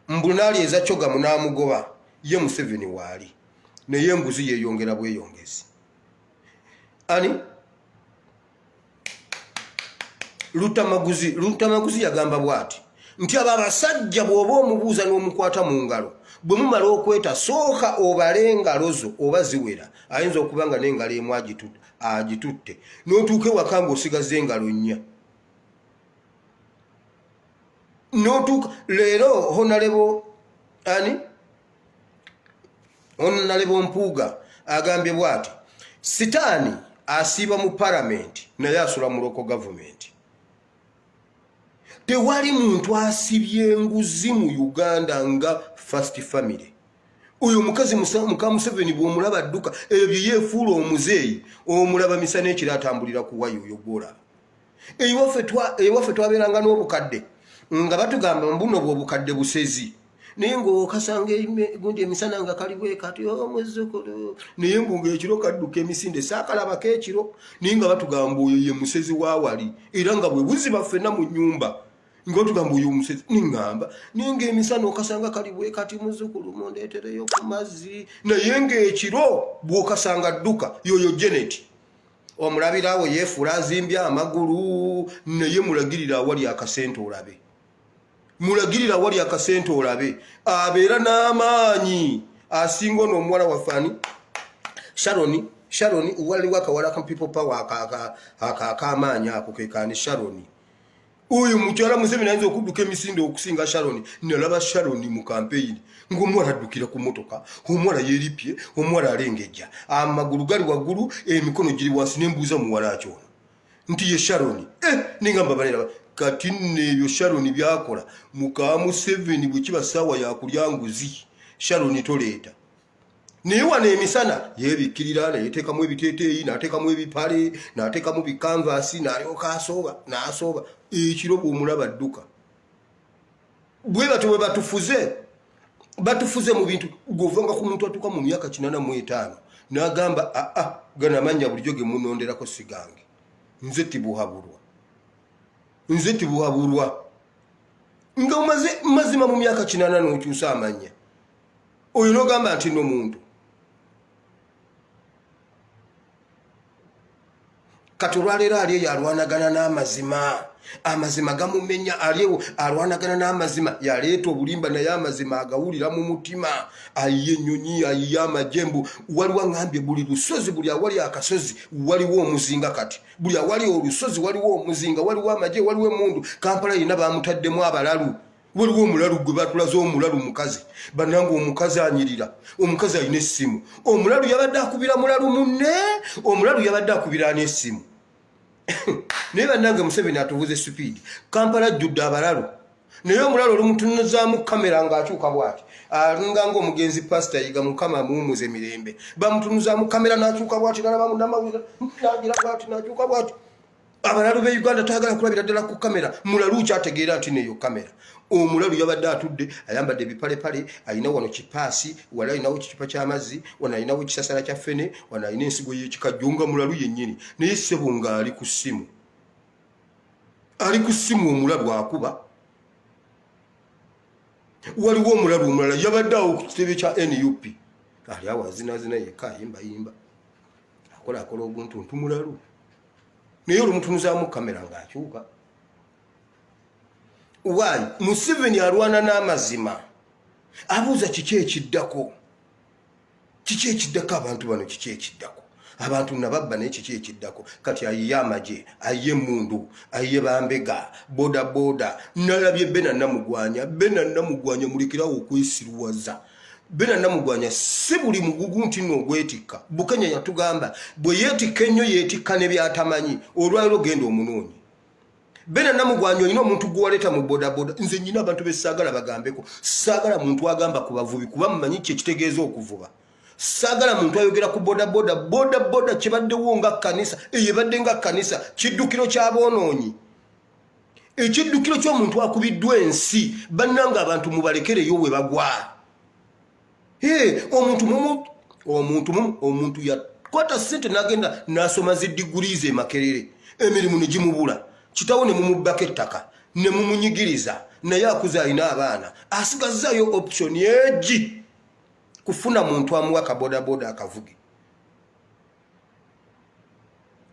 mbu n'alyeza Kyogamu, n'amugoba. Ye Museveni waali, naye enguzi yeeyongera bweyongezi. Ani Lutamaguzi? Lutamaguzi yagamba bw'ati nti abo abasajja bw'oba omubuuza n'omukwata mu ngalo, bwe mumala okweta, sooka obale engalo zo oba ziwera. Ayinza okuba nga n'engalo emu agitutte, n'otuuka ewaka ng'osigaza engalo nnya. N'otuuka leero, honourable ani, honourable Mpuuga agambye bw'ati, "Sitaani asiiba mu palamenti naye asula mu local government." Tewali muntu asibye enguzi mu Uganda nga First Family. Oyo omukazi muka Museveni, bw'omulaba adduka ebyo bye yeefuula omuzeeyi, omulaba misana, ekiro atambulira ku wayo. Oyo gwolaba ewaffe twabeeranga n'obukadde nga batugamba mbuno bwe obukadde busezi, naye ngaokasanga gundi emisana nga kali bwe kati, "Omuzzukulu," naye mbu ngaekiro kadduka emisinde. Saakalabako ekiro, naye nga batugamba oyo ye musezi wawali, era nga bwe buziba ffenna mu nyumba nga batugamba oyo omusezi. Niŋŋamba, naye ngaemisana okasanga kali bwe kati, "Muzzukulu, mundeetereyo ku mazzi," naye ngaekiro bw'okasanga dduka. Yoyo Janet omulabirawo, yeefuula azimbye amagulu, naye mulagirira awali akasente olabe, mulagirira awali akasente olabe. Abeera n'amaanyi asinga ono omuwala waffe ani, Sharon. Sharon, waliwo akawala ka People Power ak'amaanyi ako kekaani Sharon. Oyo mukyala Museveni ayinza okudduka emisinde okusinga Sharon. Nalaba Sharon mu kampeyini ng'omuwala addukira ku mmotoka, omuwala yeeripye, omuwala alengejja, amagulu gali waggulu, emikono giri wansi, ne mbuuza muwala ki ono nti ye Sharon. Eh, nengamba banera kati nno ebyo Sharon byakola muka Museveni bwe kiba ssaawa yakulya nguzi, Sharon toleeta. Naye wano emisana yebikkirira neyeteekamu ebiteeteeyi, n'ateekamu ebipale, n'ateekamu bikanvaasi, n'alyoka asooba n'asooba. Ekiro bw'omulaba adduka. Bwe batyo bwe batufuze, batufuze mu bintu. Gw'ovanga ku muntu atuuka mu myaka 85 n'agamba aa gano amannya bulijjo ge munonderako si gange, nze tibuhabulwa, nze tibuhabulwa. Nga omaze mazima mu myaka 80 n'okyusa amannya, oyo n'ogamba nti no muntu. Kati olwaleero ali eyo alwanagana n'amazima, amazima gamumenya. Ali ewo alwanagana n'amazima, yaleeta obulimba naye amazima agawulira mu mutima. Ayiye ennyonyi, ayiye amajembu. Waliwo aŋambye buli lusozi, buli awali akasozi waliwo omuzinga. Kati buli awali olusozi waliwo omuzinga, waliwo amagye, waliwo emundu. Kampala yenna bamutaddemu abalalu. Waliwo omulalu gwe batulaze, omulalu mukazi. Bannange, omukazi anyirira, omukazi alina essimu. Omulalu yabadde akubira mulalu munne, omulalu yabadde akubira ani essimu? Naye bannange, Museveni atuvuze sipiidi. Kampala ajjudde abalalu, naye omulalu olumutunuzaamu kamera ng'akyuka bw'ati, alinga ng'omugenzi Pasita Yiga, Mukama amuwumuze mirembe. Bamutunuzaamu kamera n'akyuka bw'ati, nalaba munnamawulire n'agira bw'ati, n'akyuka bw'ati. Abalalu be Uganda tayagala kulabira ddala ku kamera. Mulalu kyategeera nti neyo kamera. Omulalu yabadde atudde, ayambadde ebipalepale, alina wano kipaasi, wali alinawo kicupa ky'amazzi, wano alinawo ekisasala kya ffene, wano alina ensigo y'ekikajjo, nga mulalu yennyini. Naye ssebo ng'ali ku ssimu, ali ku ssimu, omulalu akuba. Waliwo omulalu omulala yabadde awo ku kitebe kya NUP, ali awo azinazina yekka, ayimbayimba, akola akola oguntuntu, mulalu. Naye olumutunuzaamu kamera ng'akyuka. Why? Museveni alwana n'amazima, abuuza kiki ekiddako, kiki ekiddako abantu bano, kiki ekiddako abantu nababba, naye kiki ekiddako? Kati ayiye amagye, ayiye emundu, ayiye bambega, boda boda. Nalabye Bena Namugwanya. Bena Namugwanya, mulekerawo okwesiruwaza. Bena Namugwanya, si buli mugugu nti nno ogwetikka. Bukenya yatugamba bwe yeetikka ennyo, yeetikka ne byatamanyi. Olwaliro genda omunoonyi. Bena Namugwanya, olina omuntu gwewaleeta mu bodaboda. Nze nyina abantu besaagala bagambeko. Saagala muntu agamba ku bavubi, kuba mumanyi kyekitegeeza okuvuba. Saagala muntu ayogera ku bodaboda. Bodaboda kibaddewo nga kkanisa, eyo ebadde nga kkanisa, kiddukiro ky'aboonoonyi, ekiddukiro ky'omuntu akubiddwa ensi. Bannanga, abantu mubalekereyo we bagwa. Omuntu mumu, omuntu mumu, omuntu yakwata ssente n'agenda n'asoma zi degrees e Makerere, emirimu ne gimubula, kitawo ne mumubbako ettaka ne mumunyigiriza, naye akuze, alina abaana, asigazzayo option egi kufuna muntu amuwa akabodaboda akavuge.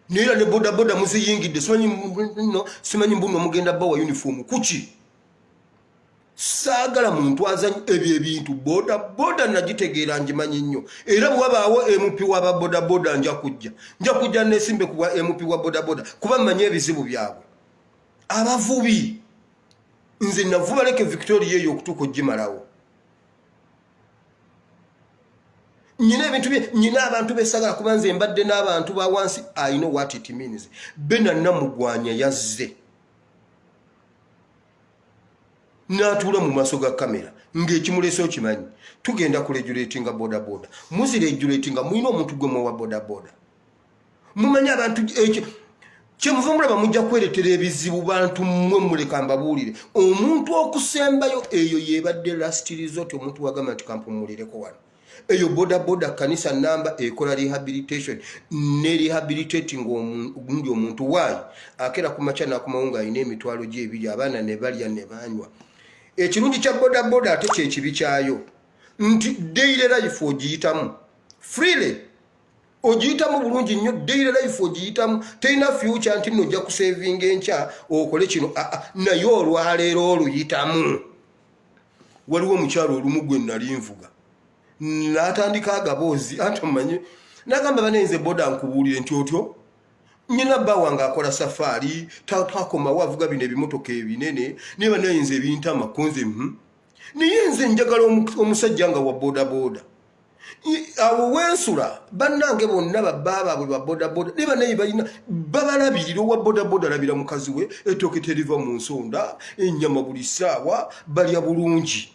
Naye era ne bodaboda muziyingidde, simanyi no, simanyi mbuno mugenda bawa uniform kuki. Saagala muntu azanya ebyo ebintu. Bodaboda nagitegeera, ngimanyi nnyo. Era bwe wabaawo MP waba bodaboda, nja kujja, nja kujja nesimbe kubwa MP wa bodaboda, kuba mmanyi ebizibu byabwe. Abavubi, nze navuba Lake Victoria eyo okutuuka ogimalawo. Nyina ebintu bye, nyina abantu besagala, kuba nze mbadde n'abantu ba wansi. I know what it means. Bena Namugwanya yazze n'atuula mu maaso ga kamera ng'ekimuleese okimanyi, tugenda kuregulatinga bodaboda. Muziregulatinga, mulina omuntu gwe muwa bodaboda. Mumanyi abantu ekyo kyemuva mulaba mujja kweretera ebizibu. Bantu mmwe, muleka mbabuulire, omuntu okusembayo eyo yebadde last resort. Omuntu wagamba nti kampumulireko wano, eyo bodaboda kanisa namba ekola rehabilitation ne rehabilitating omundi. Omuntu waayi akera ku makya n'akomawo ng'alina 20,000, abaana ne balya ne banywa. Ekirungi kya bodaboda ate kyekibi kyayo nti daily life ogiyitamu freely, ogiyitamu bulungi nnyo. Daily life ogiyitamu, terina future nti nno ojja kusevinga enkya okole kino. Aa, naye olwaleero oluyitamu. Waliwo omukyalo olumu gwe nali nvuga, n'atandika agaboozi, anti omanyi Nagamba bane nze boda nkubuulire nti otyo nyina bba wange akola safaari takomawo avuga bino ebimotoka ebinene naye banaye nze ebintama kunze hmm. Naye nze njagala omusajja nga wa bodaboda. Awo wensula bannange bonna babba baabwe ba bodaboda naye banaye balina babalabirira. Owa bodaboda alabira mukazi we, ettooke teriva mu nsonda, ennyama buli ssaawa, balya bulungi.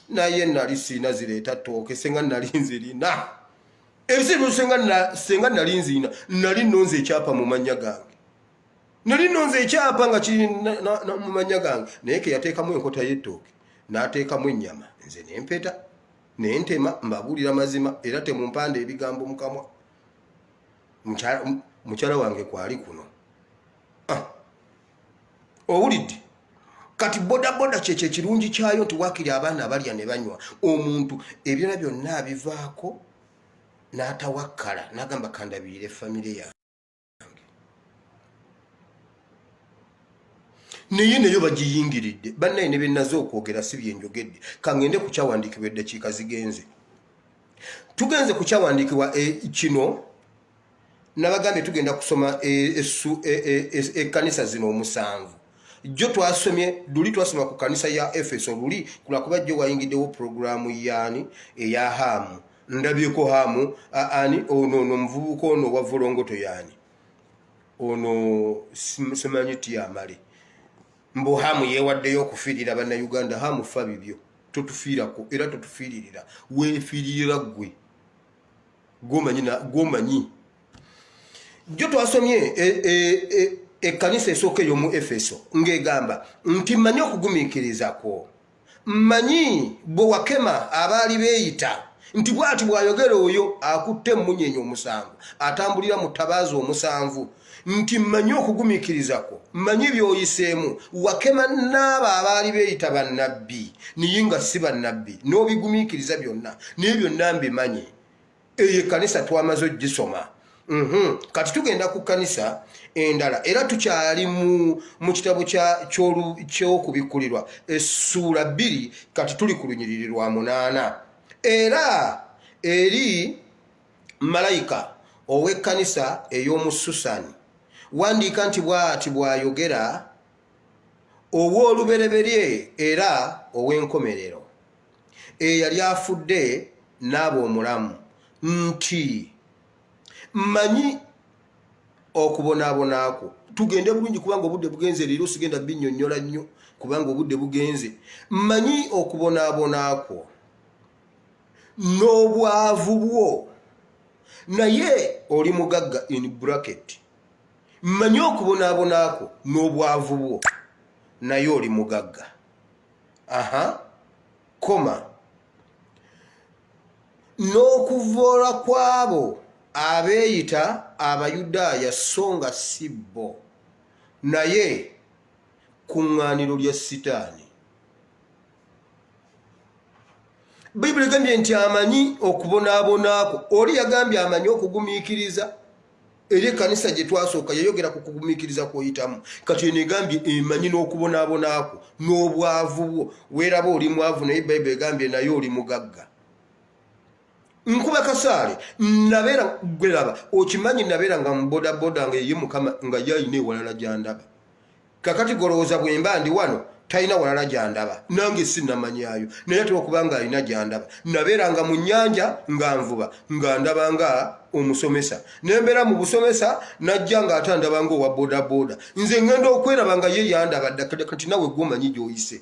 Naye nali siina zireeta ttooke, senga nali nzirina ebiseera senga nali nzirina, nali nonze ekyapa mu mannya gange, nali nonze ekyapa nga kiri mu mannya gange. Naye ke yateekamu enkota y'ettooke n'ateekamu ennyama, nze nempeta nentema. Mbabuulira mazima era temumpanda ebigambo mukamwa. Mukyala wange kwali kuno. Ah. Owulidde? Kati bodaboda kyekyo ekirungi kyayo nti wakiri abaana balya ne banywa, omuntu ebirala byonna abivaako n'atawakkala n'agamba kandabirire famire yange. Naye nayo bagiyingiridde bannaye ne benaze okwogera si byenjogedde. Kangende ku kyawandiikibwa, eddakiika zigenze. Tugenze ku kyawandiikibwa kino. Nabagambye tugenda kusoma ekkanisa zino omusanvu. Jjo twasomye luli, twasoma ku kanisa ya Efeso luli, kulwakuba jjo wayingiddewo puroguramu yaani eya Haamu. Ndabyeko Haamu ani ono ono omuvubuka ono owa volongoto yaani ono simanyi tiyamale mbu Hamu yeewaddeyo okufiirira Bannayuganda. Hamu, fa bibyo, totufiirako era totufiiririra, weefiiririra ggwe gwomanyi. Jjo twasomye ekkanisa esooka ey'omu Efeso ng'egamba nti mmanyi okugumiikiriza kwo, mmanyi bwe wakema abaali beeyita nti bw'ati bw'ayogera oyo akutte emmunyenye omusanvu atambulira mu ttabaaza omusanvu, nti mmanyi okugumiikiriza kwo, mmanyi by'oyiseemu, wakema n'abo abaali beeyita bannabbi niye nga si bannabbi, n'obigumiikiriza byonna, naye byonna mbimanyi. Eyo ekkanisa twamaze ogisoma. Kati tugenda ku kkanisa endala era tukyali mu kitabo ky'Okubikkulirwa essuula 2. Kati tuli ku lunyiriri lwa 8. Era eri malayika ow'ekkanisa ey'omu Susani wandiika nti bw'ati bw'ayogera ow'olubereberye era ow'enkomerero, eyali afudde n'aba omulamu, nti mmanyi okubonaabona kwo. Tugende bulungi kubanga obudde bugenze. Leero sigenda binnyonnyola nnyo kubanga obudde bugenze. Mmanyi okubonaabona kwo n'obwavu bwo, naye oli mugagga, in bracket. Mmanyi okubonaabona kwo n'obwavu bwo, naye oli mugagga, aha, koma, n'okuvoola kw'abo abeeyita Abayudaaya so nga si bo, naye kuŋŋaaniro lya Sitaani. Bayibuli egambye nti amanyi okubonaabona kwo. Oli yagambye amanyi okugumiikiriza. Eri ekkanisa gye twasooka yayogera ku kugumiikiriza kw'oyitamu. Kati eno egambye emanyi n'okubonaabona kwo n'obwavu bwo. Weeraba oli mwavu, naye Bayibuli egambye naye oli mugagga. Nkuba kasaale nabeera gweraba okimanyi, nabeera nga mubodaboda nga ye Mukama nga ye alina ewalala gyandaba. Kakati golowooza bwemba ndi wano talina walala gyandaba? Nange sinnamanyayo, naye ate okuba nga alina gyandaba. Nabeeranga mu nnyanja nga nvuba nga ndaba nga omusomesa, nembeera mu busomesa najja nga ate andaba nga owa bodaboda. Nze ngenda okweraba nga ye yandaba dda. Kati nawe gwomanyi gyoyise.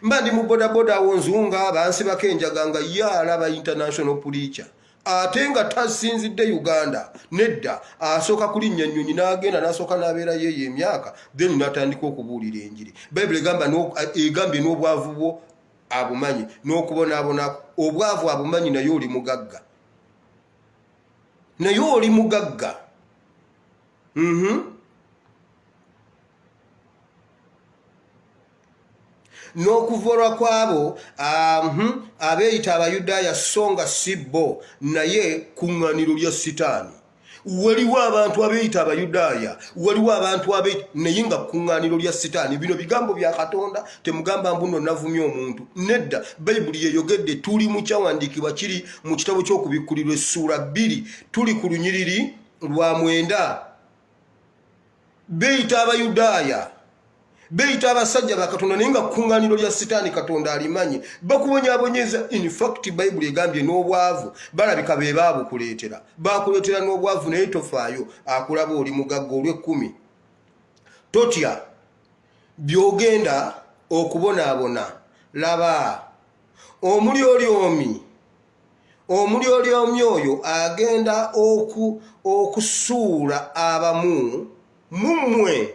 Mba ndi mu bodaboda awo nzunga, bansibako enjaga, nga ye alaba international preacher, ate nga tasinzidde Uganda nedda. Asooka kulinnya nnyonyi n'agenda n'asooka n'abeera yeeyo emyaka, then n'atandika okubuulira enjiri. Bayibuli egamba egambye n'obwavu bwo abumanyi n'okubonaabona. Obwavu abumanyi, naye oli mugagga, naye oli mugagga. N'okuvolwa kw'abo abeeyita Abayudaaya so nga si bo, naye kuŋŋaaniro lya Sitaani. Waliwo abantu abeeyita Abayudaaya, waliwo abantu abe naye nga kkuŋŋaaniro lya Sitaani. Bino bigambo bya Katonda, temugamba mbu nno navumye omuntu. Nedda, Bayibuli yeyogedde. Tuli mu kyawandiikibwa kiri mu kitabo ky'Okubikkulirwa essuula 2, tuli ku lunyiriri lwa 9. Beeyita Abayudaaya, beeyita abasajja ba Katonda, naye nga kkuŋŋaaniro lya Sitaani. Katonda alimanyi bakubonyabonyeza. In fact, Bayibuli egambye n'obwavu balabika be baabukuleetera, bakuleetera n'obwavu, naye tofaayo, akulaba oli mugagga. Olw'ekkumi, totya by'ogenda okubonaabona. Laba, Omulyolyomi oyo agenda okusuula abamu mu mmwe,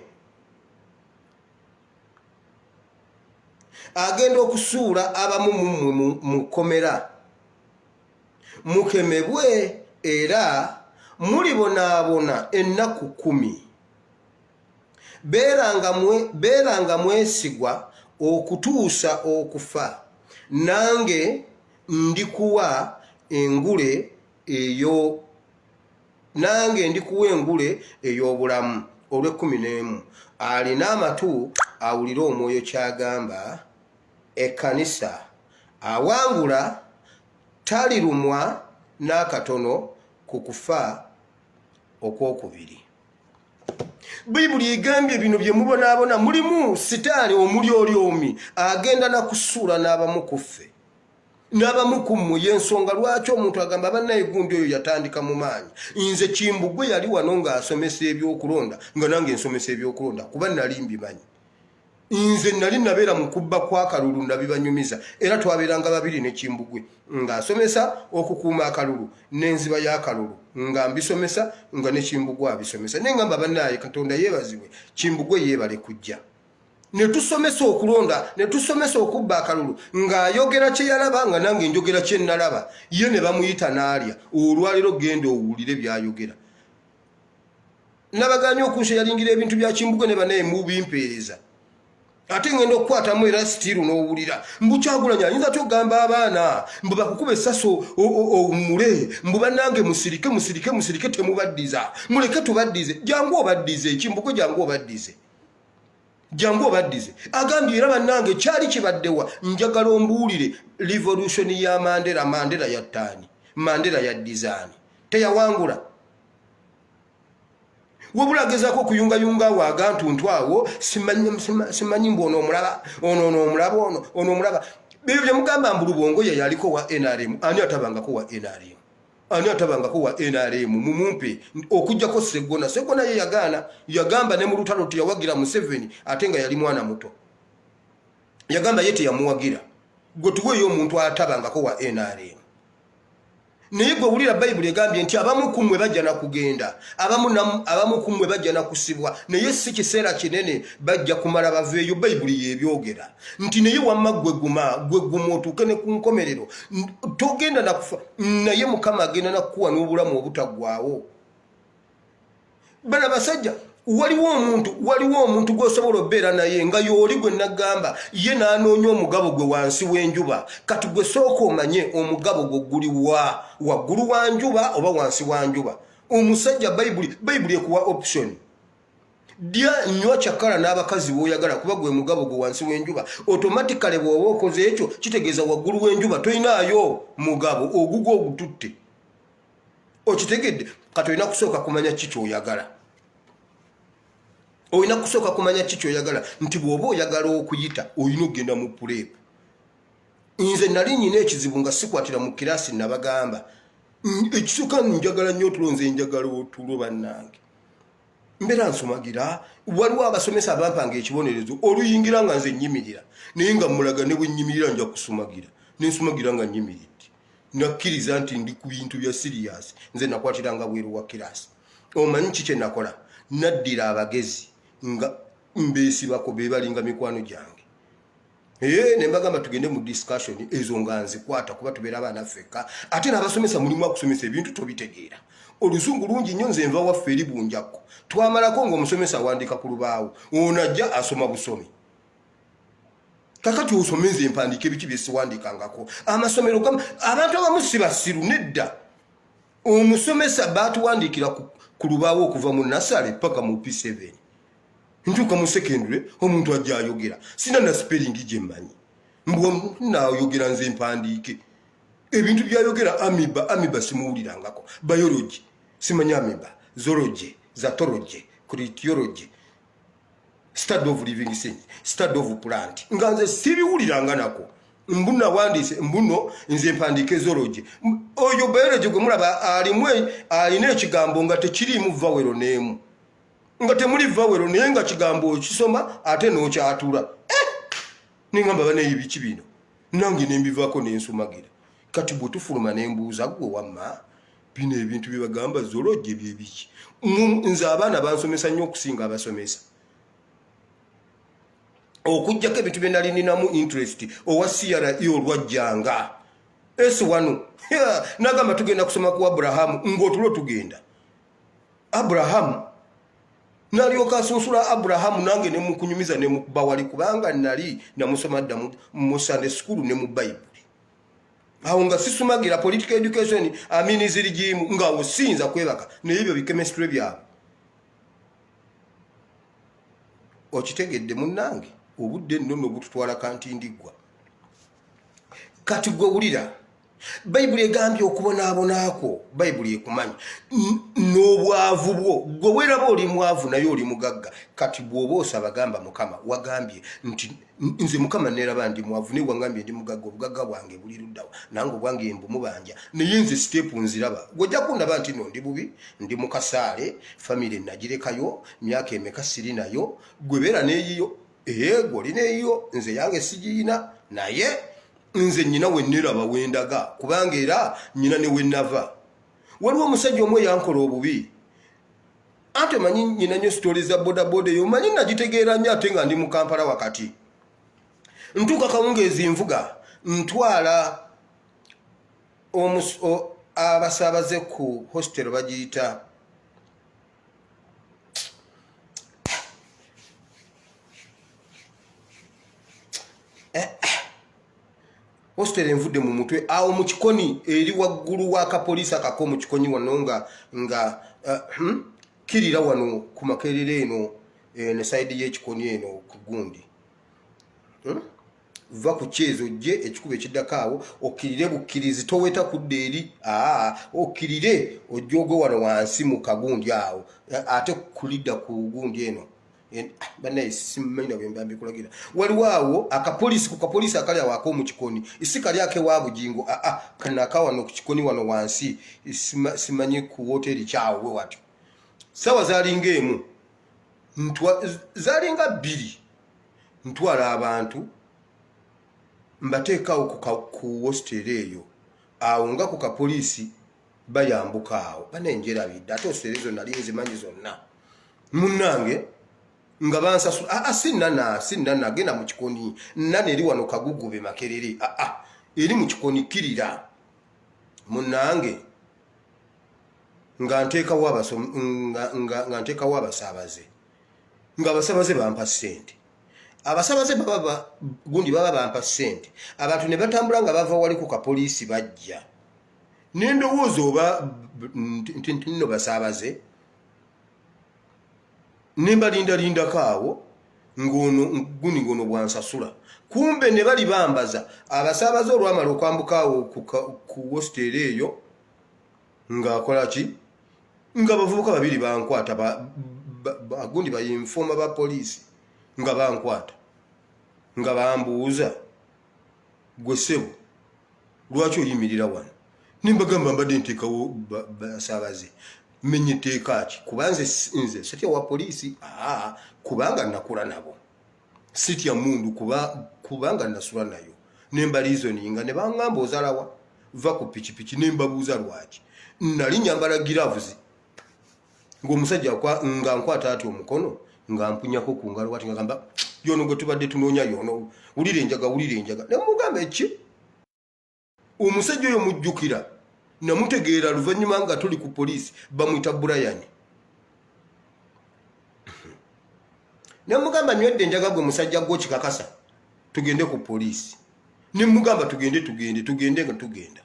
agenda okusuula abamu mu mmwe mu kkomera, mukemebwe, era mulibonaabona ennaku 10. Beeranga mwesigwa okutuusa okufa, nange ndikuwa engule eyo, nange ndikuwa engule ey'obulamu. Olw'ekkumi n'emu, alina amatu awulire Omwoyo kyagamba ekkanisa. Awangula talirumwa n'akatono ku kufa okwokubiri. Bayibuli egambye bino bye mubonaabona mulimu Sitaani Omulyolyomi agenda nakusuula n'abamu ku ffe, n'abamu ku mmwe. Yensonga lwaki omuntu agamba, "Bannaye, gundi oyo yatandika mu maanyi." Nze Kimbugwe yali wano ng'asomesa ebyokulonda, nga nange nsomesa ebyokulonda, kuba nali mbimanyi. Nze nali nabeera mu kubba kw'akalulu, nabibanyumiza, era twabeeranga babiri ne Kimbugwe, ng'asomesa okukuuma akalulu n'enziba y'akalulu, nga mbisomesa, nga ne Kimbugwe abisomesa. Naye ngamba, "Bannaaye, Katonda yeebazibwe, Kimbugwe yeebale kujja." Ne tusomesa okulonda, ne tusomesa okubba akalulu, ng'ayogera kye yalaba, nga nange njogera kye nalaba. Ye ne bamuyita n'alya. Olwaliro genda owulire by'ayogera. Nabaganye okunsharingira ebintu bya Kimbugwe ne banaye mubimpeereza, ate ngenda okukwatamu era still n'owulira mbu Kyagulanyi ayinza ty ogamba abaana mbu bakukuba essasi owummule, mbu bannange musirike, musirike, musirike, temubaddiza, muleke tubaddize. Jangu obaddize, Ekimbugwe, jangu obaddize, jangu obaddize. Agambye era bannange kyali kibaddewa. Njagala ombuulire revolution ya Mandela. Mandela yattaani? Mandela yaddizaani? Teyawangula? Wabula agezaako okuyungayunga awo agantuntu awo, simanyi mbu ono omulaba, ono ono omulaba, ono ono omulaba. Ebyo byemugamba mbu Lubongo ye yaliko wa NRM. Ani atabangako wa NRM? Ani atabangako wa NRM? Mumumpe okugjako Seggona. Seggona ye yagaana, yagamba ne mu lutalo teyawagira Museveni, ate nga yali mwana muto. Yagamba ye teyamuwagira. Gwe tuweeyo omuntu atabangako wa NRM. Naye gwe wulira, Bayibuli egambye nti abamu ku mmwe bajja nakugenda, abamu ku mmwe bajja nakusibwa, naye si kiseera kinene, bajja kumala baveeyo. Bayibuli yebyogera nti naye wamma gwe guma, gwe guma otuuke ne ku nkomerero. Togenda nakufa, naye Mukama agenda nakukuwa n'obulamu obutaggwaawo. Bana basajja, waliwo omuntu gw'osobola obeera naye nga y'oli gwe nagamba ye n'anoonya omugabo gwe wansi w'enjuba. Kati gwe sooka omanye omugabo gwe guli wa waggulu wa njuba oba wansi wa njuba. Omusajja, Bayibuli ekuwa option: dya, nywa, kyakala n'abakazi b'oyagala, kuba gwe mugabo gwe wansi w'enjuba. Automatically bw'oba okoze ekyo, kitegeeza waggulu w'enjuba tolinaayo mugabo, ogugwo ogututte. Okitegedde? Kati olina kusooka kumanya ki kyoyagala. Olina kusooka kumanya ki kyoyagala, nti bw'oba oyagala okuyita, olina okugenda mu prep. Nze nali nyina ekizibu nga sikwatira mu kirasi. Nabagamba, ekisooka njagala nnyo otulo. Nze njagala otulo, bannange, mbeera nsumagira. Waliwo abasomesa abampanga ekibonerezo oluyingira nga nze nyimirira, naye nga mulaga ne bwe nyimirira nja kusumagira, nensumagira nga nyimiridde. Nakkiriza nti ndi ku bintu bya serious. Nze nakwatiranga bweru wa kirasi. Omanyi ki kye nakola? Naddira abagezi nga mbeesibako, bebalinga mikwano gyange. Ee, ne mbagamba tugende mu discussion ezo nga nzikwata, kuba tubeera abaana ffekka, ate n'abasomesa mulimu akusomesa ebintu tobitegeera. Oluzungu lungi nnyo. Nze nva waffe eri Bunjakko, twamalako ng'omusomesa awandiika ku lubaawo, ono ajja asoma busomi. Kakati osome, nze mpandiika ebiki byesiwandiikangako. Amasomero abantu abamu si basiru, nedda. Omusomesa batuwandiikira ku lubaawo okuva mu nasale paka mu P7. Ntuuka mu secondary, omuntu ajja ayogera, sina na spelling gye mmanyi, mbwa naayogera nze mpandiike ebintu byayogera. Amoeba, amoeba simuwulirangako. Biology simanyi, amoeba, zoology, zatology, critiology, study of living things, study of plant, nga nze sibiwuliranga nako. Mbu nawandiise mbuno nze mpandiike zoology. Oyo biology gwe mulaba alimu, alina ekigambo nga tekiriimu vowel n'emu, nga temuli vowel, naye nga kigambo okisoma ate n'okyatula. Eh! Nengamba, baneyi, biki bino? Nange nembivaako nensumagira. Kati bwe tufuluma nembuuza, gwe wamma, bino ebintu byebagamba zoology byebiki? Nze abaana bansomesa nnyo okusinga abasomesa, okugjako ebintu bye nali ninamu interest. Owa CRE olwajjanga S1 nagamba tugenda kusoma ku Aburahamu, ng'otulo tugenda Aburahamu, nalyoka asunsula Aburahamu, nange nemukunyumiza nemukuba wali, kubanga nali namusoma dda mu Sunday school ne mu Bayibuli. Awo nga sisumagira political education, Amin's regime, nga awo siyinza kwebaka. Naye ebyo bichemistry byabwe okitegedde munnange. Obudde nno nno bututwala kantindiggwa. Kati gwe wulira, Bayibuli egambye okubonaabonaakwo, Bayibuli ekumanyi n'obwavu bwo. Gwe weeraba oli mwavu, naye oli mugagga. Kati bw'oba osaba, gamba, Mukama, wagambye nti nze Mukama neeraba ndi mwavu, naye wangambye ndi mugagga. Obugagga bwange buli luddawa? Nange obwange mbumubanja, naye nze step nziraba. Gwojja kundaba nti no ndi bubi, ndi mukasaale, famire nagirekayo myaka emeka siri nayo. Gwe beera neeyiyo, ee, gwe oli neeyiyo, nze yange sigiyina, naye nze nyina wenneraba wendaga, kubanga era nyina ne wenava. Waliwo omusajja omu eyankola obubi. Ate manyi nyina nnyo story za bodaboda eyo, manyi nagitegeera nnyo, ate nga ndi mu Kampala wakati. Ntuuka kawungeezi, nvuga ntwala abasaabaze ku hostel, bagiyita hostel envudde mu mutwe, awo mu Kikoni eri waggulu w'akapoliisi akako mu Kikoni wano, nga kirira wano ku Makerere eno, ne side y'Ekikoni eno ku gundi. Va ku kyezo ojje ekikubo ekiddako awo, okkirire bukkirizi, toweta kudda eri, aa, okkirire ojje ogwe wano wansi mu kagundi awo, ate kulidda ku gundi eno. Bannaye, simanyi na bwemba mbikulagira. Waliwo awo akapoliisi, ku kapoliisi akali awo ak'omu Kikoni, si kali akewa Bugingo, aa, kano akawano ku Kikoni wano wansi, simanyi ku woteri kyawo we watyo. Sawa zalinga 1, zalinga 2, ntwala abantu mbateekawo ku hostel eyo awo nga ku kapoliisi bayambuka awo. Banenjerabidde, ate hostel ezo nali nzimanyi zonna munnange, nga bansasula. Aa, si nana, si nana, genda mu Kikoni. Nana eri wano Kagugube, Makerere. Aa, eri mu Kikoni, kkirira munnange. Nga nteekawo abasaabaze, nga abasaabaze bampa ssente. Abasaabaze baba gundi, baba bampa ssente. Abantu ne batambula nga bava wali ku kapoliisi bajja, nendowooza oba nti nno basaabaze, nembalindalindako awo ng'ono gundi, ng'ono bwansasula. Kumbe ne bali bambaza. Abasaabaze olwamala okwambuka awo ku hostel eyo, ng'akola ki, nga abavubuka babiri bankwata, gundi bayinfoma ba poliisi, nga bankwata nga bambuuza, "Gwe ssebo, lwaki oyimirira wano?" Nimbagamba, "Mbadde nteekawo basaabaze. Menye etteeka ki? Kuba nze sitya wa poliisi, aa, kubanga nakula nabo. Sitya mundu kubanga nasula nayo." Nemba reasoninga, ne baŋŋamba, "Ozalawa? Va ku pikipiki." Nembabuuza lwaki nali nyambala gloves, ng'omusajja nga nkwata ati omukono, nga mpunyako ku ngalo wati, nga gamba, "Yono gwe tubadde tunoonya, yono, wulira enjaga, wulira enjaga." Ne mugamba eki. Omusajja oyo mujjukira, namutegeera luvannyuma nga tuli ku poliisi, bamwyita Brian. Nemugamba, "Nywedde enjaga gwe musajja gwo kikakasa? Tugende ku poliisi." Nemugamba, "Tugende, tugende, tugende." Nga tugenda.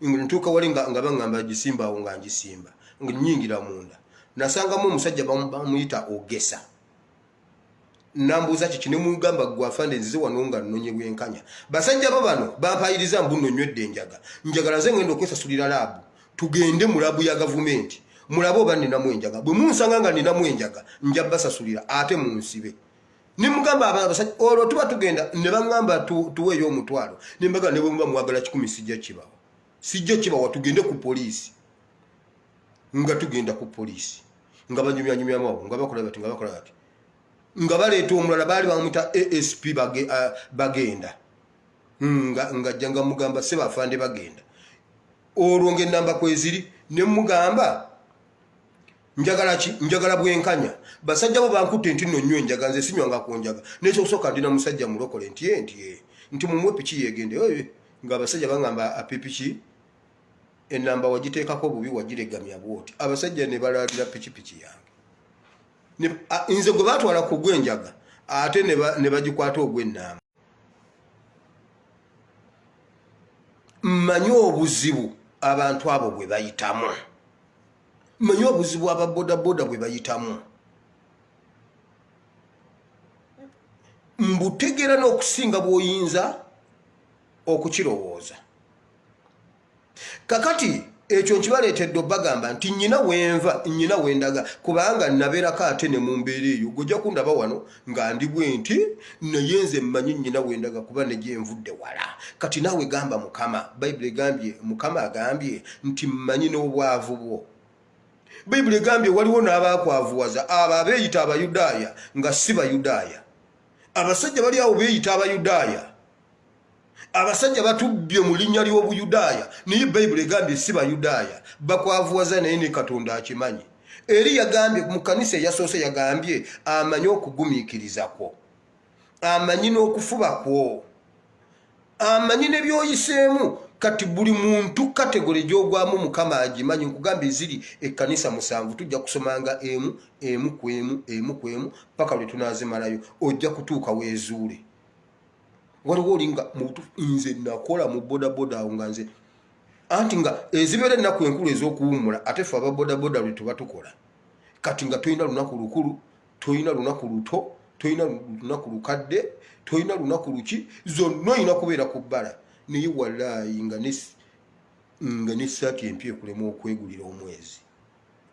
Ntuuka wali nga baŋŋamba gisimba awo, nga ngisimba, nyingira munda, nasangamu omusajja bamuyita Ogesa. Nambuuza kiki, ne mugamba, "Gwe afande, nzize wano nga nnonye bwenkanya. Basajja bo bano bampayiriza mbu nno nywedde enjaga. Njagala nze ngenda okwesasulira lab, tugende mu lab ya gavumenti mulabe oba ninamu enjaga. Bwe munsanga nga ninamu enjaga, nja basasulira ate munsibe." Ne mugamba, abasajja olwo tuba tugenda ne baŋŋamba tuweeyo 10,000. Ne mbaga, "Ne bwe muba mwagala 100, sijja kibawa, sijja kibawa. Tugende ku poliisi." Nga tugenda ku poliisi, nga banyumyanyumyamu awo, nga bakola bati, nga bakola bati, nga baleeta omulala baali bamwita ASP Bagenda. Nga jja nga mugamba, "Sebafande bagenda." Olwo ngaenamba kweziri, ne mugamba, "Njagala ki? Njagala bwenkanya. Basajja bo bankutte nti nno nnywa enjaga. Nze sinywanga ku njaga. Nekyokusooka, ndina musajja mulokole." Nti ye, nti ye, nti mumuwe piki yegende. Ng'abasajja baŋŋamba, "Apipiki enamba wagiteekako bubi, wagiregamya bwoti." Abasajja ne balalira pikipiki yange. Nze gwe batwala ku gwenjaga, ate ne bagikwata ogw'ennamba. Mmanyi obuzibu abantu abo bwe bayitamu, mmanyi obuzibu ababodaboda bwe bayitamu, mbutegeera n'okusinga bw'oyinza okukirowooza. Kakati ekyo nkibaleetedde obbagamba nti nyina wenva, nyina wendaga, kubanga nabeerako ate ne mu mbeera eyo. Gojja kundaba wano nga ndi bwe nti, naye nze mmanyi nyina wendaga, kuba ne gyenvudde wala. Kati naawe gamba Mukama. Bayibuli egambye, Mukama agambye nti, "Mmanyi n'obwavu bwo." Bayibuli egambye waliwo n'abaakwavuwaza, abo abeeyita Abayudaaya nga si Bayudaaya. Abasajja bali awo beeyita Abayudaaya. Abasajja batubbye mu linnya ly'Obuyudaaya, naye Bayibuli egambye si Bayudaaya, bakwavuwaza, naye ne Katonda akimanyi. Eri yagambye mu kanisa eyasoose, yagambye amanyi okugumiikiriza kwo, amanyi n'okufuba kwo, amanyi ne byoyiseemu. Kati buli muntu category gy'ogwamu Mukama agimanyi. Nkugambye ziri ekkanisa 7, tujja kusomanga emu emu ku emu, emu ku emu, paka lwe tunaazimalayo. Ojja kutuuka weezuule. Waliwo oli nga nze nakola mu bodaboda awo, nga nze anti nga ezibeera ennaku enkulu ez'okuwummula, ate ffe ababodaboda lwe tuba tukola. Kati nga tolina lunaku lukulu, tolina lunaku luto, tolina lunaku lukadde, tolina lunaku luki, zonna olina kubeera ku bbala. Naye walaayi nga n'essaati empya ekulema okwegulira omwezi,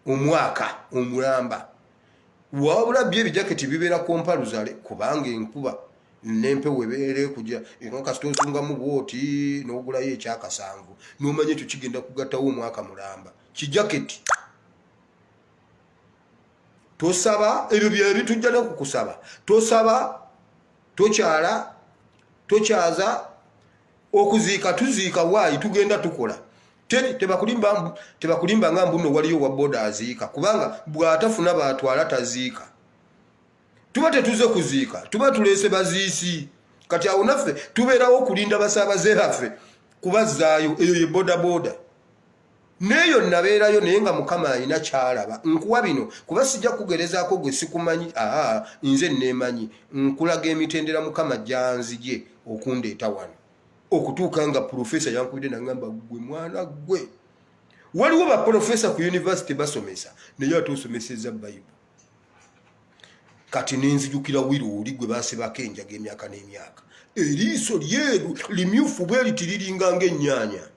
omwaka omulamba. Wabula byo ebijaketi bibeera compulsory, kubanga enkuba nempewo ebeera ekuja nga kasita ozungamu bwoti n'ogulayo ekyakasanvu, n'omanya ekyo kigenda kugattawo omwaka mulamba. Kijaketi tosaba, ebyo byebitujja nekukusaba. Tosaba, tokyala, tokyaza, okuziika tuziika. Waayi tugenda tukola. Tebakulimba, tebakulimba nga mbuno waliyo wa boda aziika, kubanga bw'atafuna batwala taziika. Tuba tetuze kuziika, tuba tuleese baziisi. Kati awo naffe tubeerawo okulinda basaabaze baffe kubazzaayo. Eyo ye bodaboda. Neeyo nabeerayo, naye nga Mukama alina kyalaba. Nkuwa bino kuba sijja kugerezaako gwe sikumanyi. Aa, nze neemanyi, nkulaga emitendera Mukama gyanzigye okundeeta wano, okutuuka nga professor yankubidde nagamba, "Gwe mwana gwe." Waliwo baprofessor ku university basomesa, naye ate osomeseza Bayibuli. Kati nenzijukira wiro oli gwe basibako enjaga emyaka n'emyaka, eriiso lyeru limyufu bwe liti, liringa ng'ennyaanya.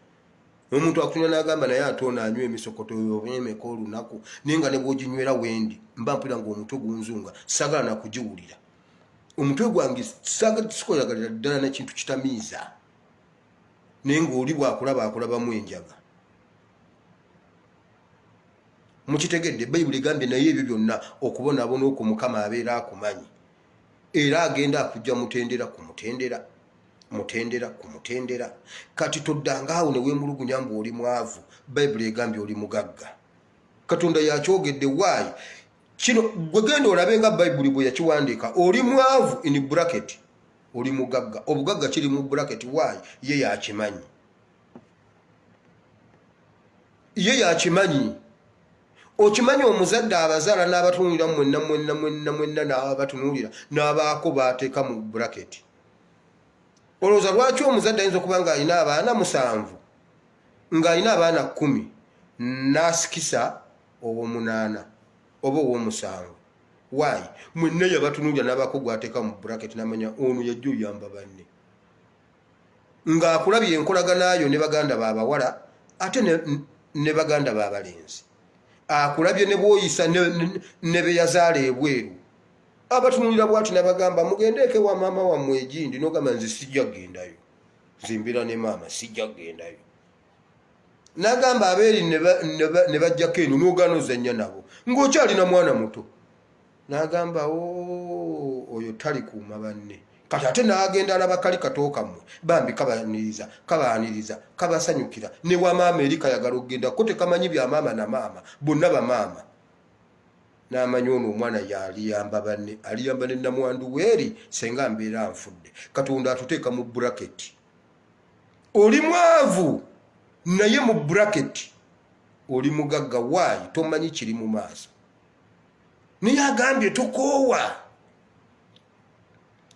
Omuntu akutunula n'agamba, "Naye ate ono anywa emisokoto emeka olunaku?" Naye nga ne bw'oginywera wendi mba mpulira ng'omutwe gunzunga, sagala nakugiwulira. Omutwe gwange sikoyagalira ddala nekintu kitamiiza. Naye ng'oli bw'akulaba akulabamu enjaga. Mukitegedde? Bayibuli egambye, naye ebyo byonna okubonaabona okwo Mukama abeera akumanyi, era agenda akujja mutendera ku mutendera, mutendera ku mutendera. Kati toddanga awo ne weemulugunya mbu oli mwavu. Bayibuli egambye oli mugagga. Katonda yakyogedde. Waayi kino gwe genda olabe nga Bayibuli bwe yakiwandiika. Oli mwavu in bracket, oli mugagga. Obugagga kiri mu bracket. Waayi ye yakimanyi, ye yakimanyi. Okimanyi omuzadde abazaala n'abatunuulira mwenna mwenna mwenna mwenna, n'abatunuulira n'abaako baateeka mu bracket. Olowooza lwaki omuzadde ayinza okuba nga alina abaana 7? Ng'alina abaana 10 n'asikisa ow'omunaana oba ow'omusanvu. Why? Mwenna yabatunulira n'abaako gw'ateeka mu bracket n'amanya ono yajja oyamba banne. Ng'akulabye enkolagana yo ne baganda ba abawala ate ne baganda ba abalenzi. Akulabye ne bw'oyisa ne be yazaala ebweru. Abatunulira bw'ati n'abagamba mugendeeko ewa maama wammwe egindi n'ogamba nze sijja kugendayo. Nze mbeera ne maama sijja kugendayo. N'agamba abeeri ne bajjako eno n'ogaana ozannya nabo ng'okyalina mwana muto. N'agamba oyo talikuuma banne. Kati ate n'agenda alaba kali kato kammwe bambi kabaniriza kabaaniriza kabasanyukira ne wa maama eri kayagala okugenda ko tekamanyi bya maama na maama bonna bamaama. N'amanya ono omwana yaliyamba banne aliyamba ne namwandu weeri senga mbeera nfudde. Katonda atuteeka mu bracket. Oli mwavu naye mu bracket oli mugagga waayi tomanyi kiri mu maaso. Naye agambye tokoowa.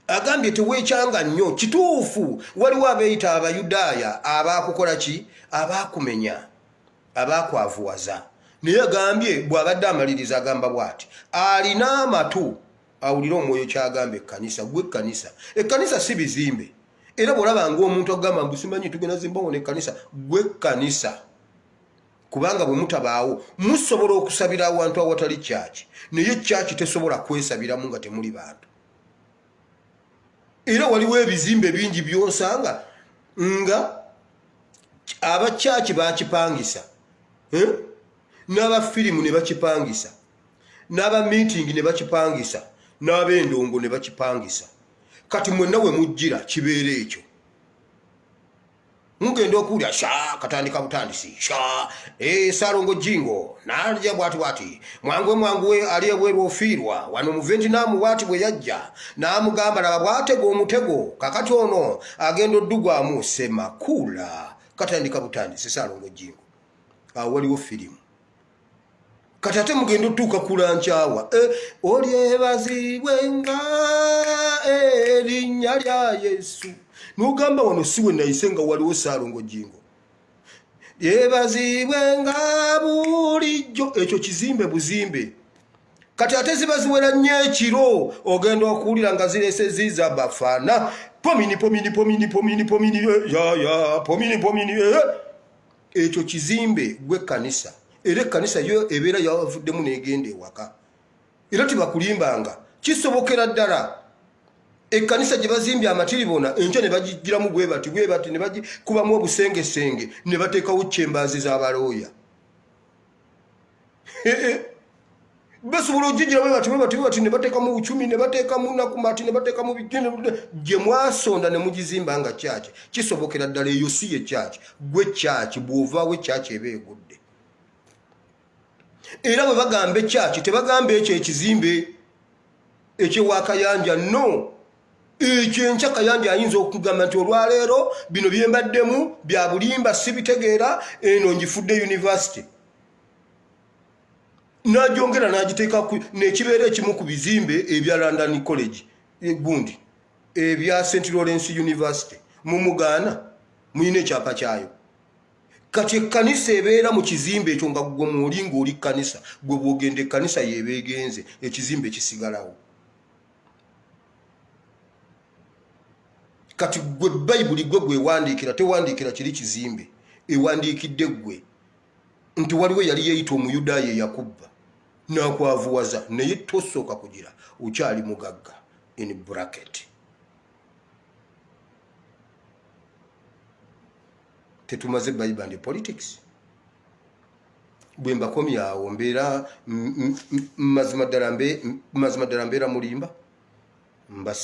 Agambye teweekyanga nnyo. Kituufu waliwo abeeyita Abayudaaya abaakukola ki? Abaakumenya, abaakwavuwaza. Naye agambye bw'abadde amaliriza agamba bw'ati, alina amatu awulire omwoyo ky'agamba ekkanisa. Gwe ekkanisa. Ekkanisa si bizimbe. Era bw'olaba ng'omuntu agamba mbu simanyi tugenda zimba wano ekkanisa, gwe ekkanisa. Kubanga bwe mutabaawo musobola okusabira awantu awatali kyaki, naye kyaki tesobola kwesabiramu nga temuli bantu. Era waliwo ebizimbe bingi by'osanga nga abakyaki bakipangisa, n'abafirimu ne bakipangisa, n'aba meeting ne bakipangisa, n'ab'endongo ne bakipangisa. Kati mwenna we mujjira kibeera ekyo. Mugenda okuwulira sha katandika butandisi sha Ssalongo Jjingo n'alya bwati bwati mwanguwe mwanguwe ali ebweru ofiirwa wano mu Vietnam bwati bwe yajja n'amugamba laba bw'atega omutego kakati ono agenda oddugwamu Ssemakula. Katandika butandisi Ssalongo Jjingo. Awo waliwo firimu. Kati ate mugenda otuuka ku lankyawa. Olyebazibwe nga erinnya lya Yesu. N'ogamba wano si we nayise nga waliwo Ssalongo Jjingo. Lyebazibwe nga bulijjo. Ekyo kizimbe buzimbe. Kati ate ziba ziwera nnyo ekiro ogenda okuwulira nga zireese ziza bafana. Pomini pomini pomini pomini pomini ya ya pomini pomini. Ekyo kizimbe gwe kkanisa. Era ekkanisa yo ebeera yavuddemu n'egenda ewaka. Era tebakulimbanga. Kisobokera ddala. Ekkanisa gye bazimbye amatiribona enkya ne bagigiramu bwe bati bwe bati ne bagikubamu obusengesenge ne bateekawo chambers z'abalooya. Basobola okugigira bwe bati bwe bati bwe bati ne bateekamu bucumi ne bateekamu nakumati ne bateekamu gye mwasonda ne mugizimba nga kyaki. Kisobokera ddala eyo si ye kyaki. Gwe kyaki bw'ovaawo ekyaki eba egudde. Era bwe bagamba ekyaki tebagamba ekyo ekizimbe ekyewa Kayanja, no. Ekyo enkya Kayanja ayinza okugamba nti olwaleero bino bye mbaddemu bya bulimba sibitegeera, eno ngifudde university. N'agyongera n'agiteeka n'ekibeera ekimu ku bizimbe ebya London College gundi ebya St Lawrence University. Mumugaana mulina ekyapa kyayo. Kati ekkanisa ebeera mu kizimbe ekyo nga ggwe mw'oli ng'oli kkanisa, ggwe bw'ogenda ekkanisa y'eba egenze, ekizimbe kisigalawo. Kati ggwe Bayibuli ggwe gwewandiikira, tewandiikira kiri kizimbe, ewandiikidde ggwe. Nti waliwo eyali yeeyita Omuyudaaya eyakubba n'akwavuwaza, naye tosooka kugira okyali mugagga in bracket. Tetumaze Bible and politics. Bwe mbakomyawo mbeera mazima ddala mbeera mulimba, mba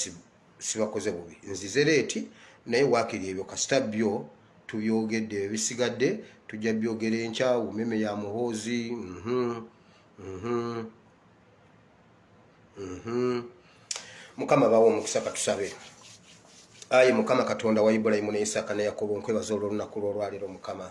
sibakoze bubi, nzize leeti, naye waakiri ebyo kasita byo tubyogedde, ebisigadde tujja byogera enkya. Umeme ya Muhoozi. Mukama bawa omukisa. Katusabe. Ayi Mukama Katonda wa Ibulayimu ne Isaaka ne Yakobo, nkwebaza olw'olunaku lw'olwaleero. Mukama,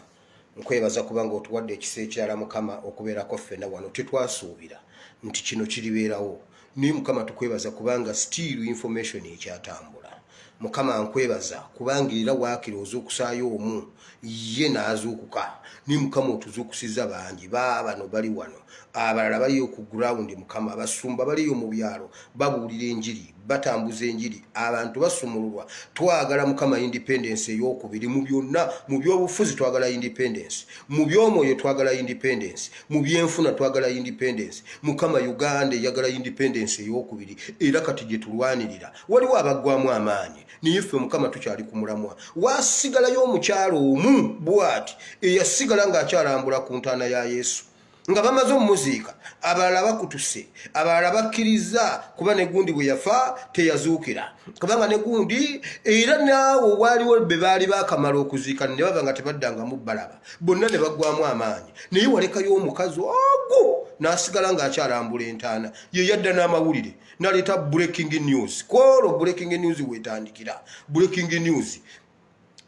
nkwebaza kubanga otuwadde ekisa ekirala, Mukama, okubeerako ffena wano. Tetwasuubira nti kino kiribeerawo, naye Mukama tukwebaza kubanga still information ekyatambula. Mukama nkwebaza kubanga era waakiri ozuukusaayo omu ye n'azuukuka. Naye Mukama otuzuukusizza bangi, baabano bali wano, abalala baliyo ku ground. Mukama, abasumba baliyo mu byalo babuulira enjiri, batambuza enjiri, abantu basumululwa. Twagala Mukama independence ey'okubiri mu byonna. Mu byobufuzi twagala independence, mu by'omwoyo twagala independence, mu byenfuna twagala independence. Mukama, Uganda eyagala independence ey'okubiri, era kati gye tulwanirira. Waliwo abaggwamu amaanyi, naye ffe Mukama tukyali ku mulamwa. Wasigalayo omukyalo omu bw'ati eyasigala ng'akyalambula ku ntaana ya Yesu nga bamaze omumuziika. Abalala bakutuse, abalala bakkiriza, kuba ne gundi bwe yafa teyazuukira, kubanga ne gundi era naawe waaliwo be baali bakamala okuziika ne baba nga tebaddangamu balaba, bonna ne baggwamu amaanyi. Naye walekayo omukazi ogwo n'asigala ng'akyalambula entaana ye. Yadda n'amawulire naleeta breaking news. Kwolwo breaking news wetandikira. Breaking news,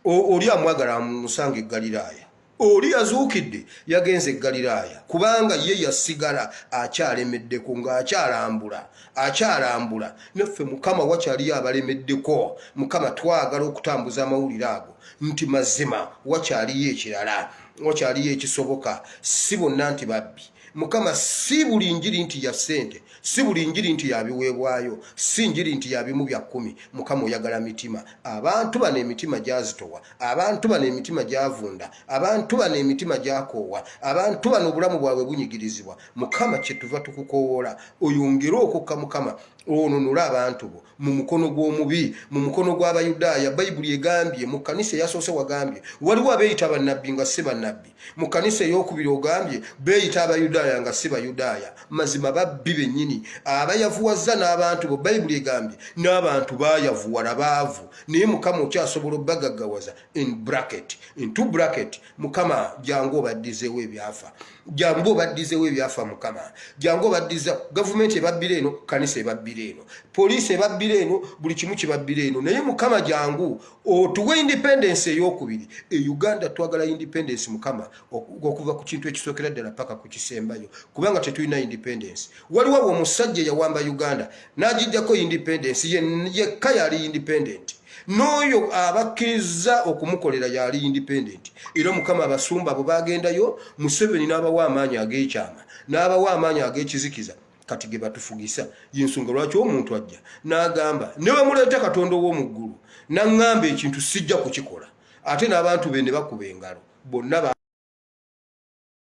oli amwagala amusanga e Galiraaya, oli yazuukidde, yagenze e Galiraaya, kubanga ye yasigala akyalemeddeko ng'akyalambula, akyalambula. Naffe Mukama wakyaliyo abalemeddeko. Mukama, twagala okutambuza amawulire ago nti mazima wakyaliyo ekirala, wakyaliyo ekisoboka. Si bonna nti babbi, Mukama. Si buli njiri nti ya ssente, si buli njiri nti yabiweebwayo, si njiri nti yabimu bya 10. Mukama, oyagala mitima. Abantu bano emitima gyazitowa, abantu bano emitima gyavunda, abantu bano emitima gyakoowa, abantu bano obulamu bwabwe bunyigirizibwa. Mukama, kyetuva tukukowoola oyongere okukka. Mukama, onunule abantu bo mu mukono gw'omubi, mu mukono gw'Abayudaaya. Bayibuli egambye mu kkanisa eyasoose wagambye waliwo abeeyita bannabbi nga si bannabbi. Mu kkanisa ey'okubiri ogambye beeyita Abayudaaya nga si Bayudaaya, mazima babbi bennyini abayavuwazza n'abantu bo. Bayibuli egambye n'abantu baayavuwala, baavu, naye Mukama okyasobola obbagaggawaza, in bracket, into bracket. Mukama, jangu obaddizeewo ebyafa, jangu obaddizeewo ebyafa. Mukama, jangu obaddiza. Gavumenti ebabbira eno, kanisa ebabbira eno, poliisi ebabbira eno, buli kimu kibabbira eno. Naye Mukama, jangu otuwe independence eyokubiri e Uganda. Twagala independence, Mukama, okuva ku kintu ekisookera ddala paka ku kisembayo, kubanga tetulina independence. Waliwo awo omusajja eyawamba Uganda n'agijjako independence, yekka yali independent, n'oyo abakkiriza okumukolera yali independent. Era Mukama, abasumba abo bagendayo, Museveni n'abawa amaanyi ag'ekyama, n'abawa amaanyi ag'ekizikiza, kati ge batufugisa. Yensonga lwaki omuntu ajja n'agamba, ne bwe muleeta Katonda ow'omu ggulu naŋŋamba ekintu, sijja kukikola. Ate n'abantu be ne bakuba engalo, bonna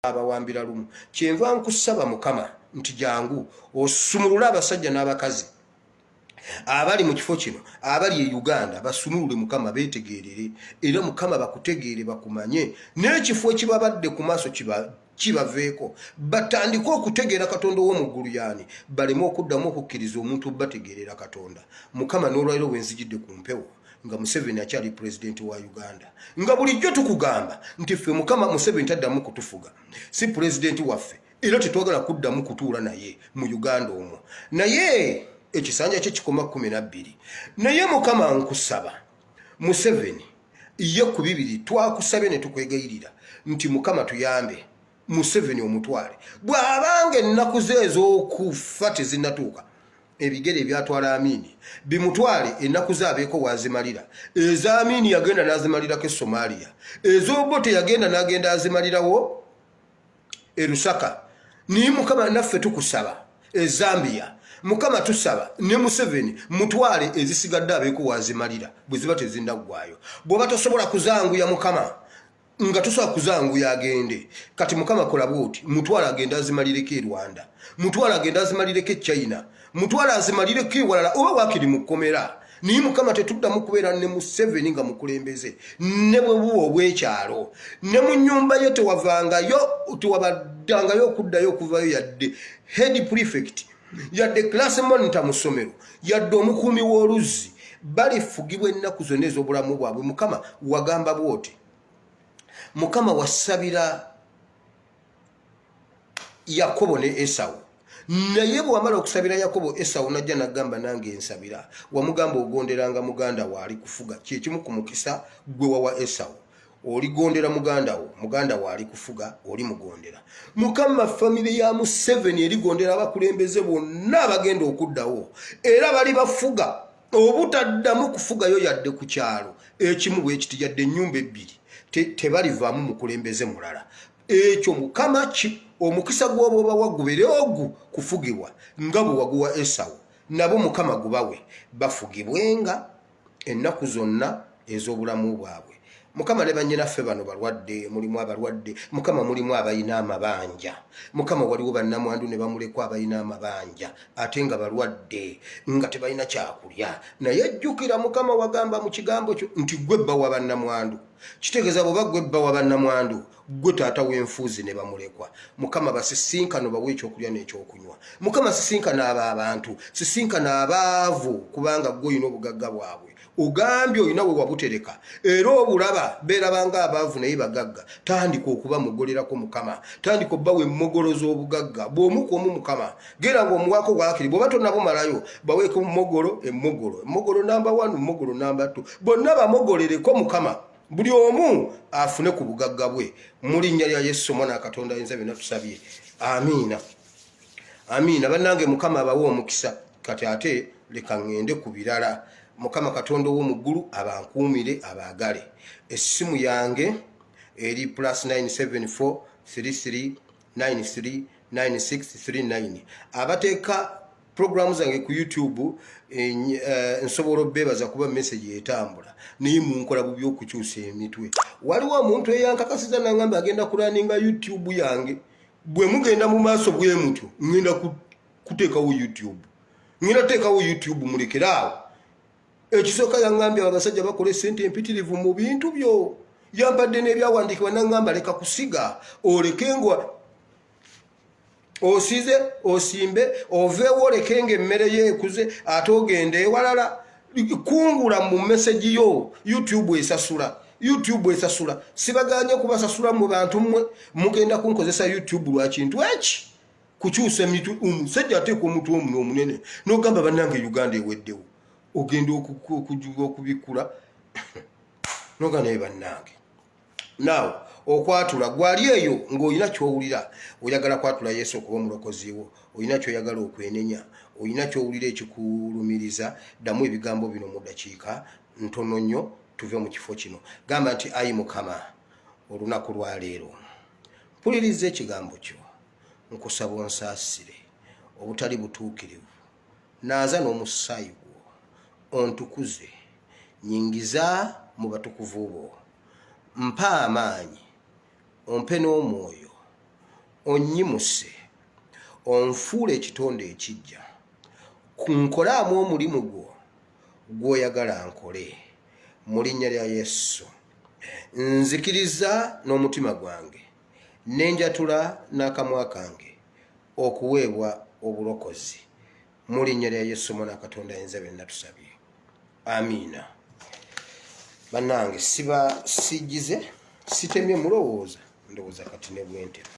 abawambira lumu. Kyenva nkusaba Mukama nti jangu osumulule abasajja n'abakazi abali mu kifo kino, abali e Uganda, basumulule Mukama, beetegeerere, era Mukama bakutegeere, bakumanye, n'ekifo ekibabadde ku maaso kibaveeko, batandike okutegeera Katonda ow'omu ggulu yaani, baleme okuddamu okukkiriza omuntu bategeerera Katonda. Mukama, n'olwaliro bwe nzijidde ku mpewo nga Museveni akyali pulezidenti wa Uganda, nga bulijjo tukugamba nti ffe Mukama, Museveni taddamu kutufuga, si pulezidenti waffe, era tetwagala kuddamu kutuula naye mu Uganda omwo, naye ekisanja kye kikoma 12. Naye Mukama, nkusaba Museveni ye ku bibiri twakusabye ne tukwegayirira nti Mukama tuyambe, Museveni omutwale bw'abanga ennaku ze ez'okufa tezinnatuuka. Ebigere ebyatwala Amini bimutwale, ennaku ze abeeko wazimalira. Eza Amini yagenda n'azimalirako e Somalia, ez'Obote yagenda n'agenda azimalirawo e Lusaka. Naye Mukama, naffe tukusaba e Zambia. Mukama, tusaba ne Museveni mutwale, ezisigadde abeeko wazimalira bwe ziba tezinnaggwayo. Bw'oba tosobola kuzanguya, Mukama, nga tosobola kuzanguya agende kati, Mukama kola bwoti, mutwale agende azimalireko e Rwanda, mutwale agende azimalireko e China, mutwale azimalireko ewalala, oba wakiri mu kkomera. Naye Mukama, tetuddamu kubeera ne Museveni nga mukulembeze, ne bwe buba obw'ekyalo, ne mu nnyumba ye tewavangayo, tewabaddangayo okuddayo okuvayo, yadde head prefect, yadde class monitor mu ssomero, yadde omukuumi w'oluzzi. Balifugibwa ennaku zonna ez'obulamu bwabwe. Mukama, wagamba bw'oti, Mukama, wasabira Yakobo ne Esawu, naye bwewamala okusabira Yakobo, Esawu najja nagamba, "Nange nsabira." Wamugamba, "Ogonderanga muganda wo ali kufuga." Kyekimu ku mukisa gwe wawa Esawu, oligondera muganda wo, muganda wo ali kufuga, oli mugondera. Mukama, famire ya Museveni erigondera abakulembeze bonna abagenda okuddawo, era bali bafuga. Obutaddamu kufugayo yadde ku kyalo ekimu bwekiti, yadde ennyumba ebbiri, tebalivaamu mukulembeze mulala. Ekyo Mukama ki omukisa gw'oba obawa gubere ogu kufugibwa nga bwe waguwa Esawu, nabo Mukama gubawe bafugibwenga ennaku zonna ez'obulamu bwabwe. Mukama, ne bannyinaffe bano balwadde, mulimu abalwadde Mukama, mulimu abalina amabanja Mukama, waliwo bannamwandu ne bamulekwa abalina amabanja ate nga balwadde nga tebalina kyakulya. Naye jjukira Mukama, wagamba mu kigambo kyo nti gwe bba wa bannamwandu. Kitegeeza bw'oba gwe bba wa bannamwandu, gwe taata w'enfuuzi ne bamulekwa. Mukama, basisinkano bawe ekyokulya n'ekyokunywa. Mukama, sisinkana abo abantu, sisinkana abaavu, kubanga gwe olina obugagga bwabwe. Ogambye olina we wabutereka era obulaba. Beerabanga abaavu naye bagagga. Tandika okuba mugolerako Mukama, tandika obbawa emmogolo z'obugagga bw'omu ku omu. Mukama, gera ng'omuwaako waakiri bw'oba tonnabumalayo, baweeko mumogolo, emmogolo, emmogolo namba 1, mmogolo namba 2, bonna bamogolereko Mukama, buli omu afune ku bugagga bwe. Mu linnya lya Yesu Omwana Katonda ayinza byonna tusabye, amiina, amiina. Bannange, Mukama abawe omukisa. Kati ate leka ŋŋende ku birala. Mukama Katonda ow'omu ggulu abankuumire, abaagale. Essimu yange eri +974 33 93 9639. Abateeka puroguramu zange ku YouTube, nsobola obeebaza kuba message etambula, naye munkola bubi okukyusa emitwe. Waliwo omuntu eyankakasiza nangamba agenda kulaninga YouTube yange. Bwe mugenda mu maaso bwe mutyo, ngenda kuteekawo YouTube, ngenda kuteekawo YouTube. Mulekere awo. Ekisooka yaŋŋambye abasajja bakola esente empitirivu mu bintu byo. Yampadde n'ebyawandiikibwa, naŋŋamba leka kusiga, oleke nga osize, osimbe, oveewo, oleke nga emmere ye ekuze, ate ogende ewalala kungula. Mu message yo YouTube esasula, YouTube esasula. Sibaganye kubasasula mu bantu mmwe mugenda kunkozesa YouTube lwa kintu eki kukyusa emitwe. Omusajja ateeka omutwe omuno omunene n'ogamba bannange Uganda eweddewo, ogenda okubikkula noga naye bannange. Naawe okwatula gwali eyo ng'olina kyowulira oyagala kwatula Yesu okuba omulokozi wo, olina kyoyagala okwenenya, olina kyowulira ekikulumiriza, ddamu ebigambo bino mu dakiika ntono nnyo tuve mu kifo kino. Gamba nti, "Ayi Mukama, olunaku lwaleero mpuliriza ekigambo kyo. Nkusaba onsaasire obutali butuukirivu, naaza n'omusaayi gwo, ontukuze, nyingiza mu batukuvu bo. Mpa amaanyi, ompe n'omwoyo, onnyimuse, onfuule ekitonde ekiggya, nkolaamu omulimu gwo gw'oyagala nkole. Mu linnya lya Yesu, nzikiriza n'omutima gwange nenjatula n'akamwa kange okuweebwa obulokozi. Mu linnya lya Yesu Omwana Katonda ayinza byonna tusabye, amiina." Bannange, siba sigize sitemye, mulowooza ndowooza kati ne bwentema.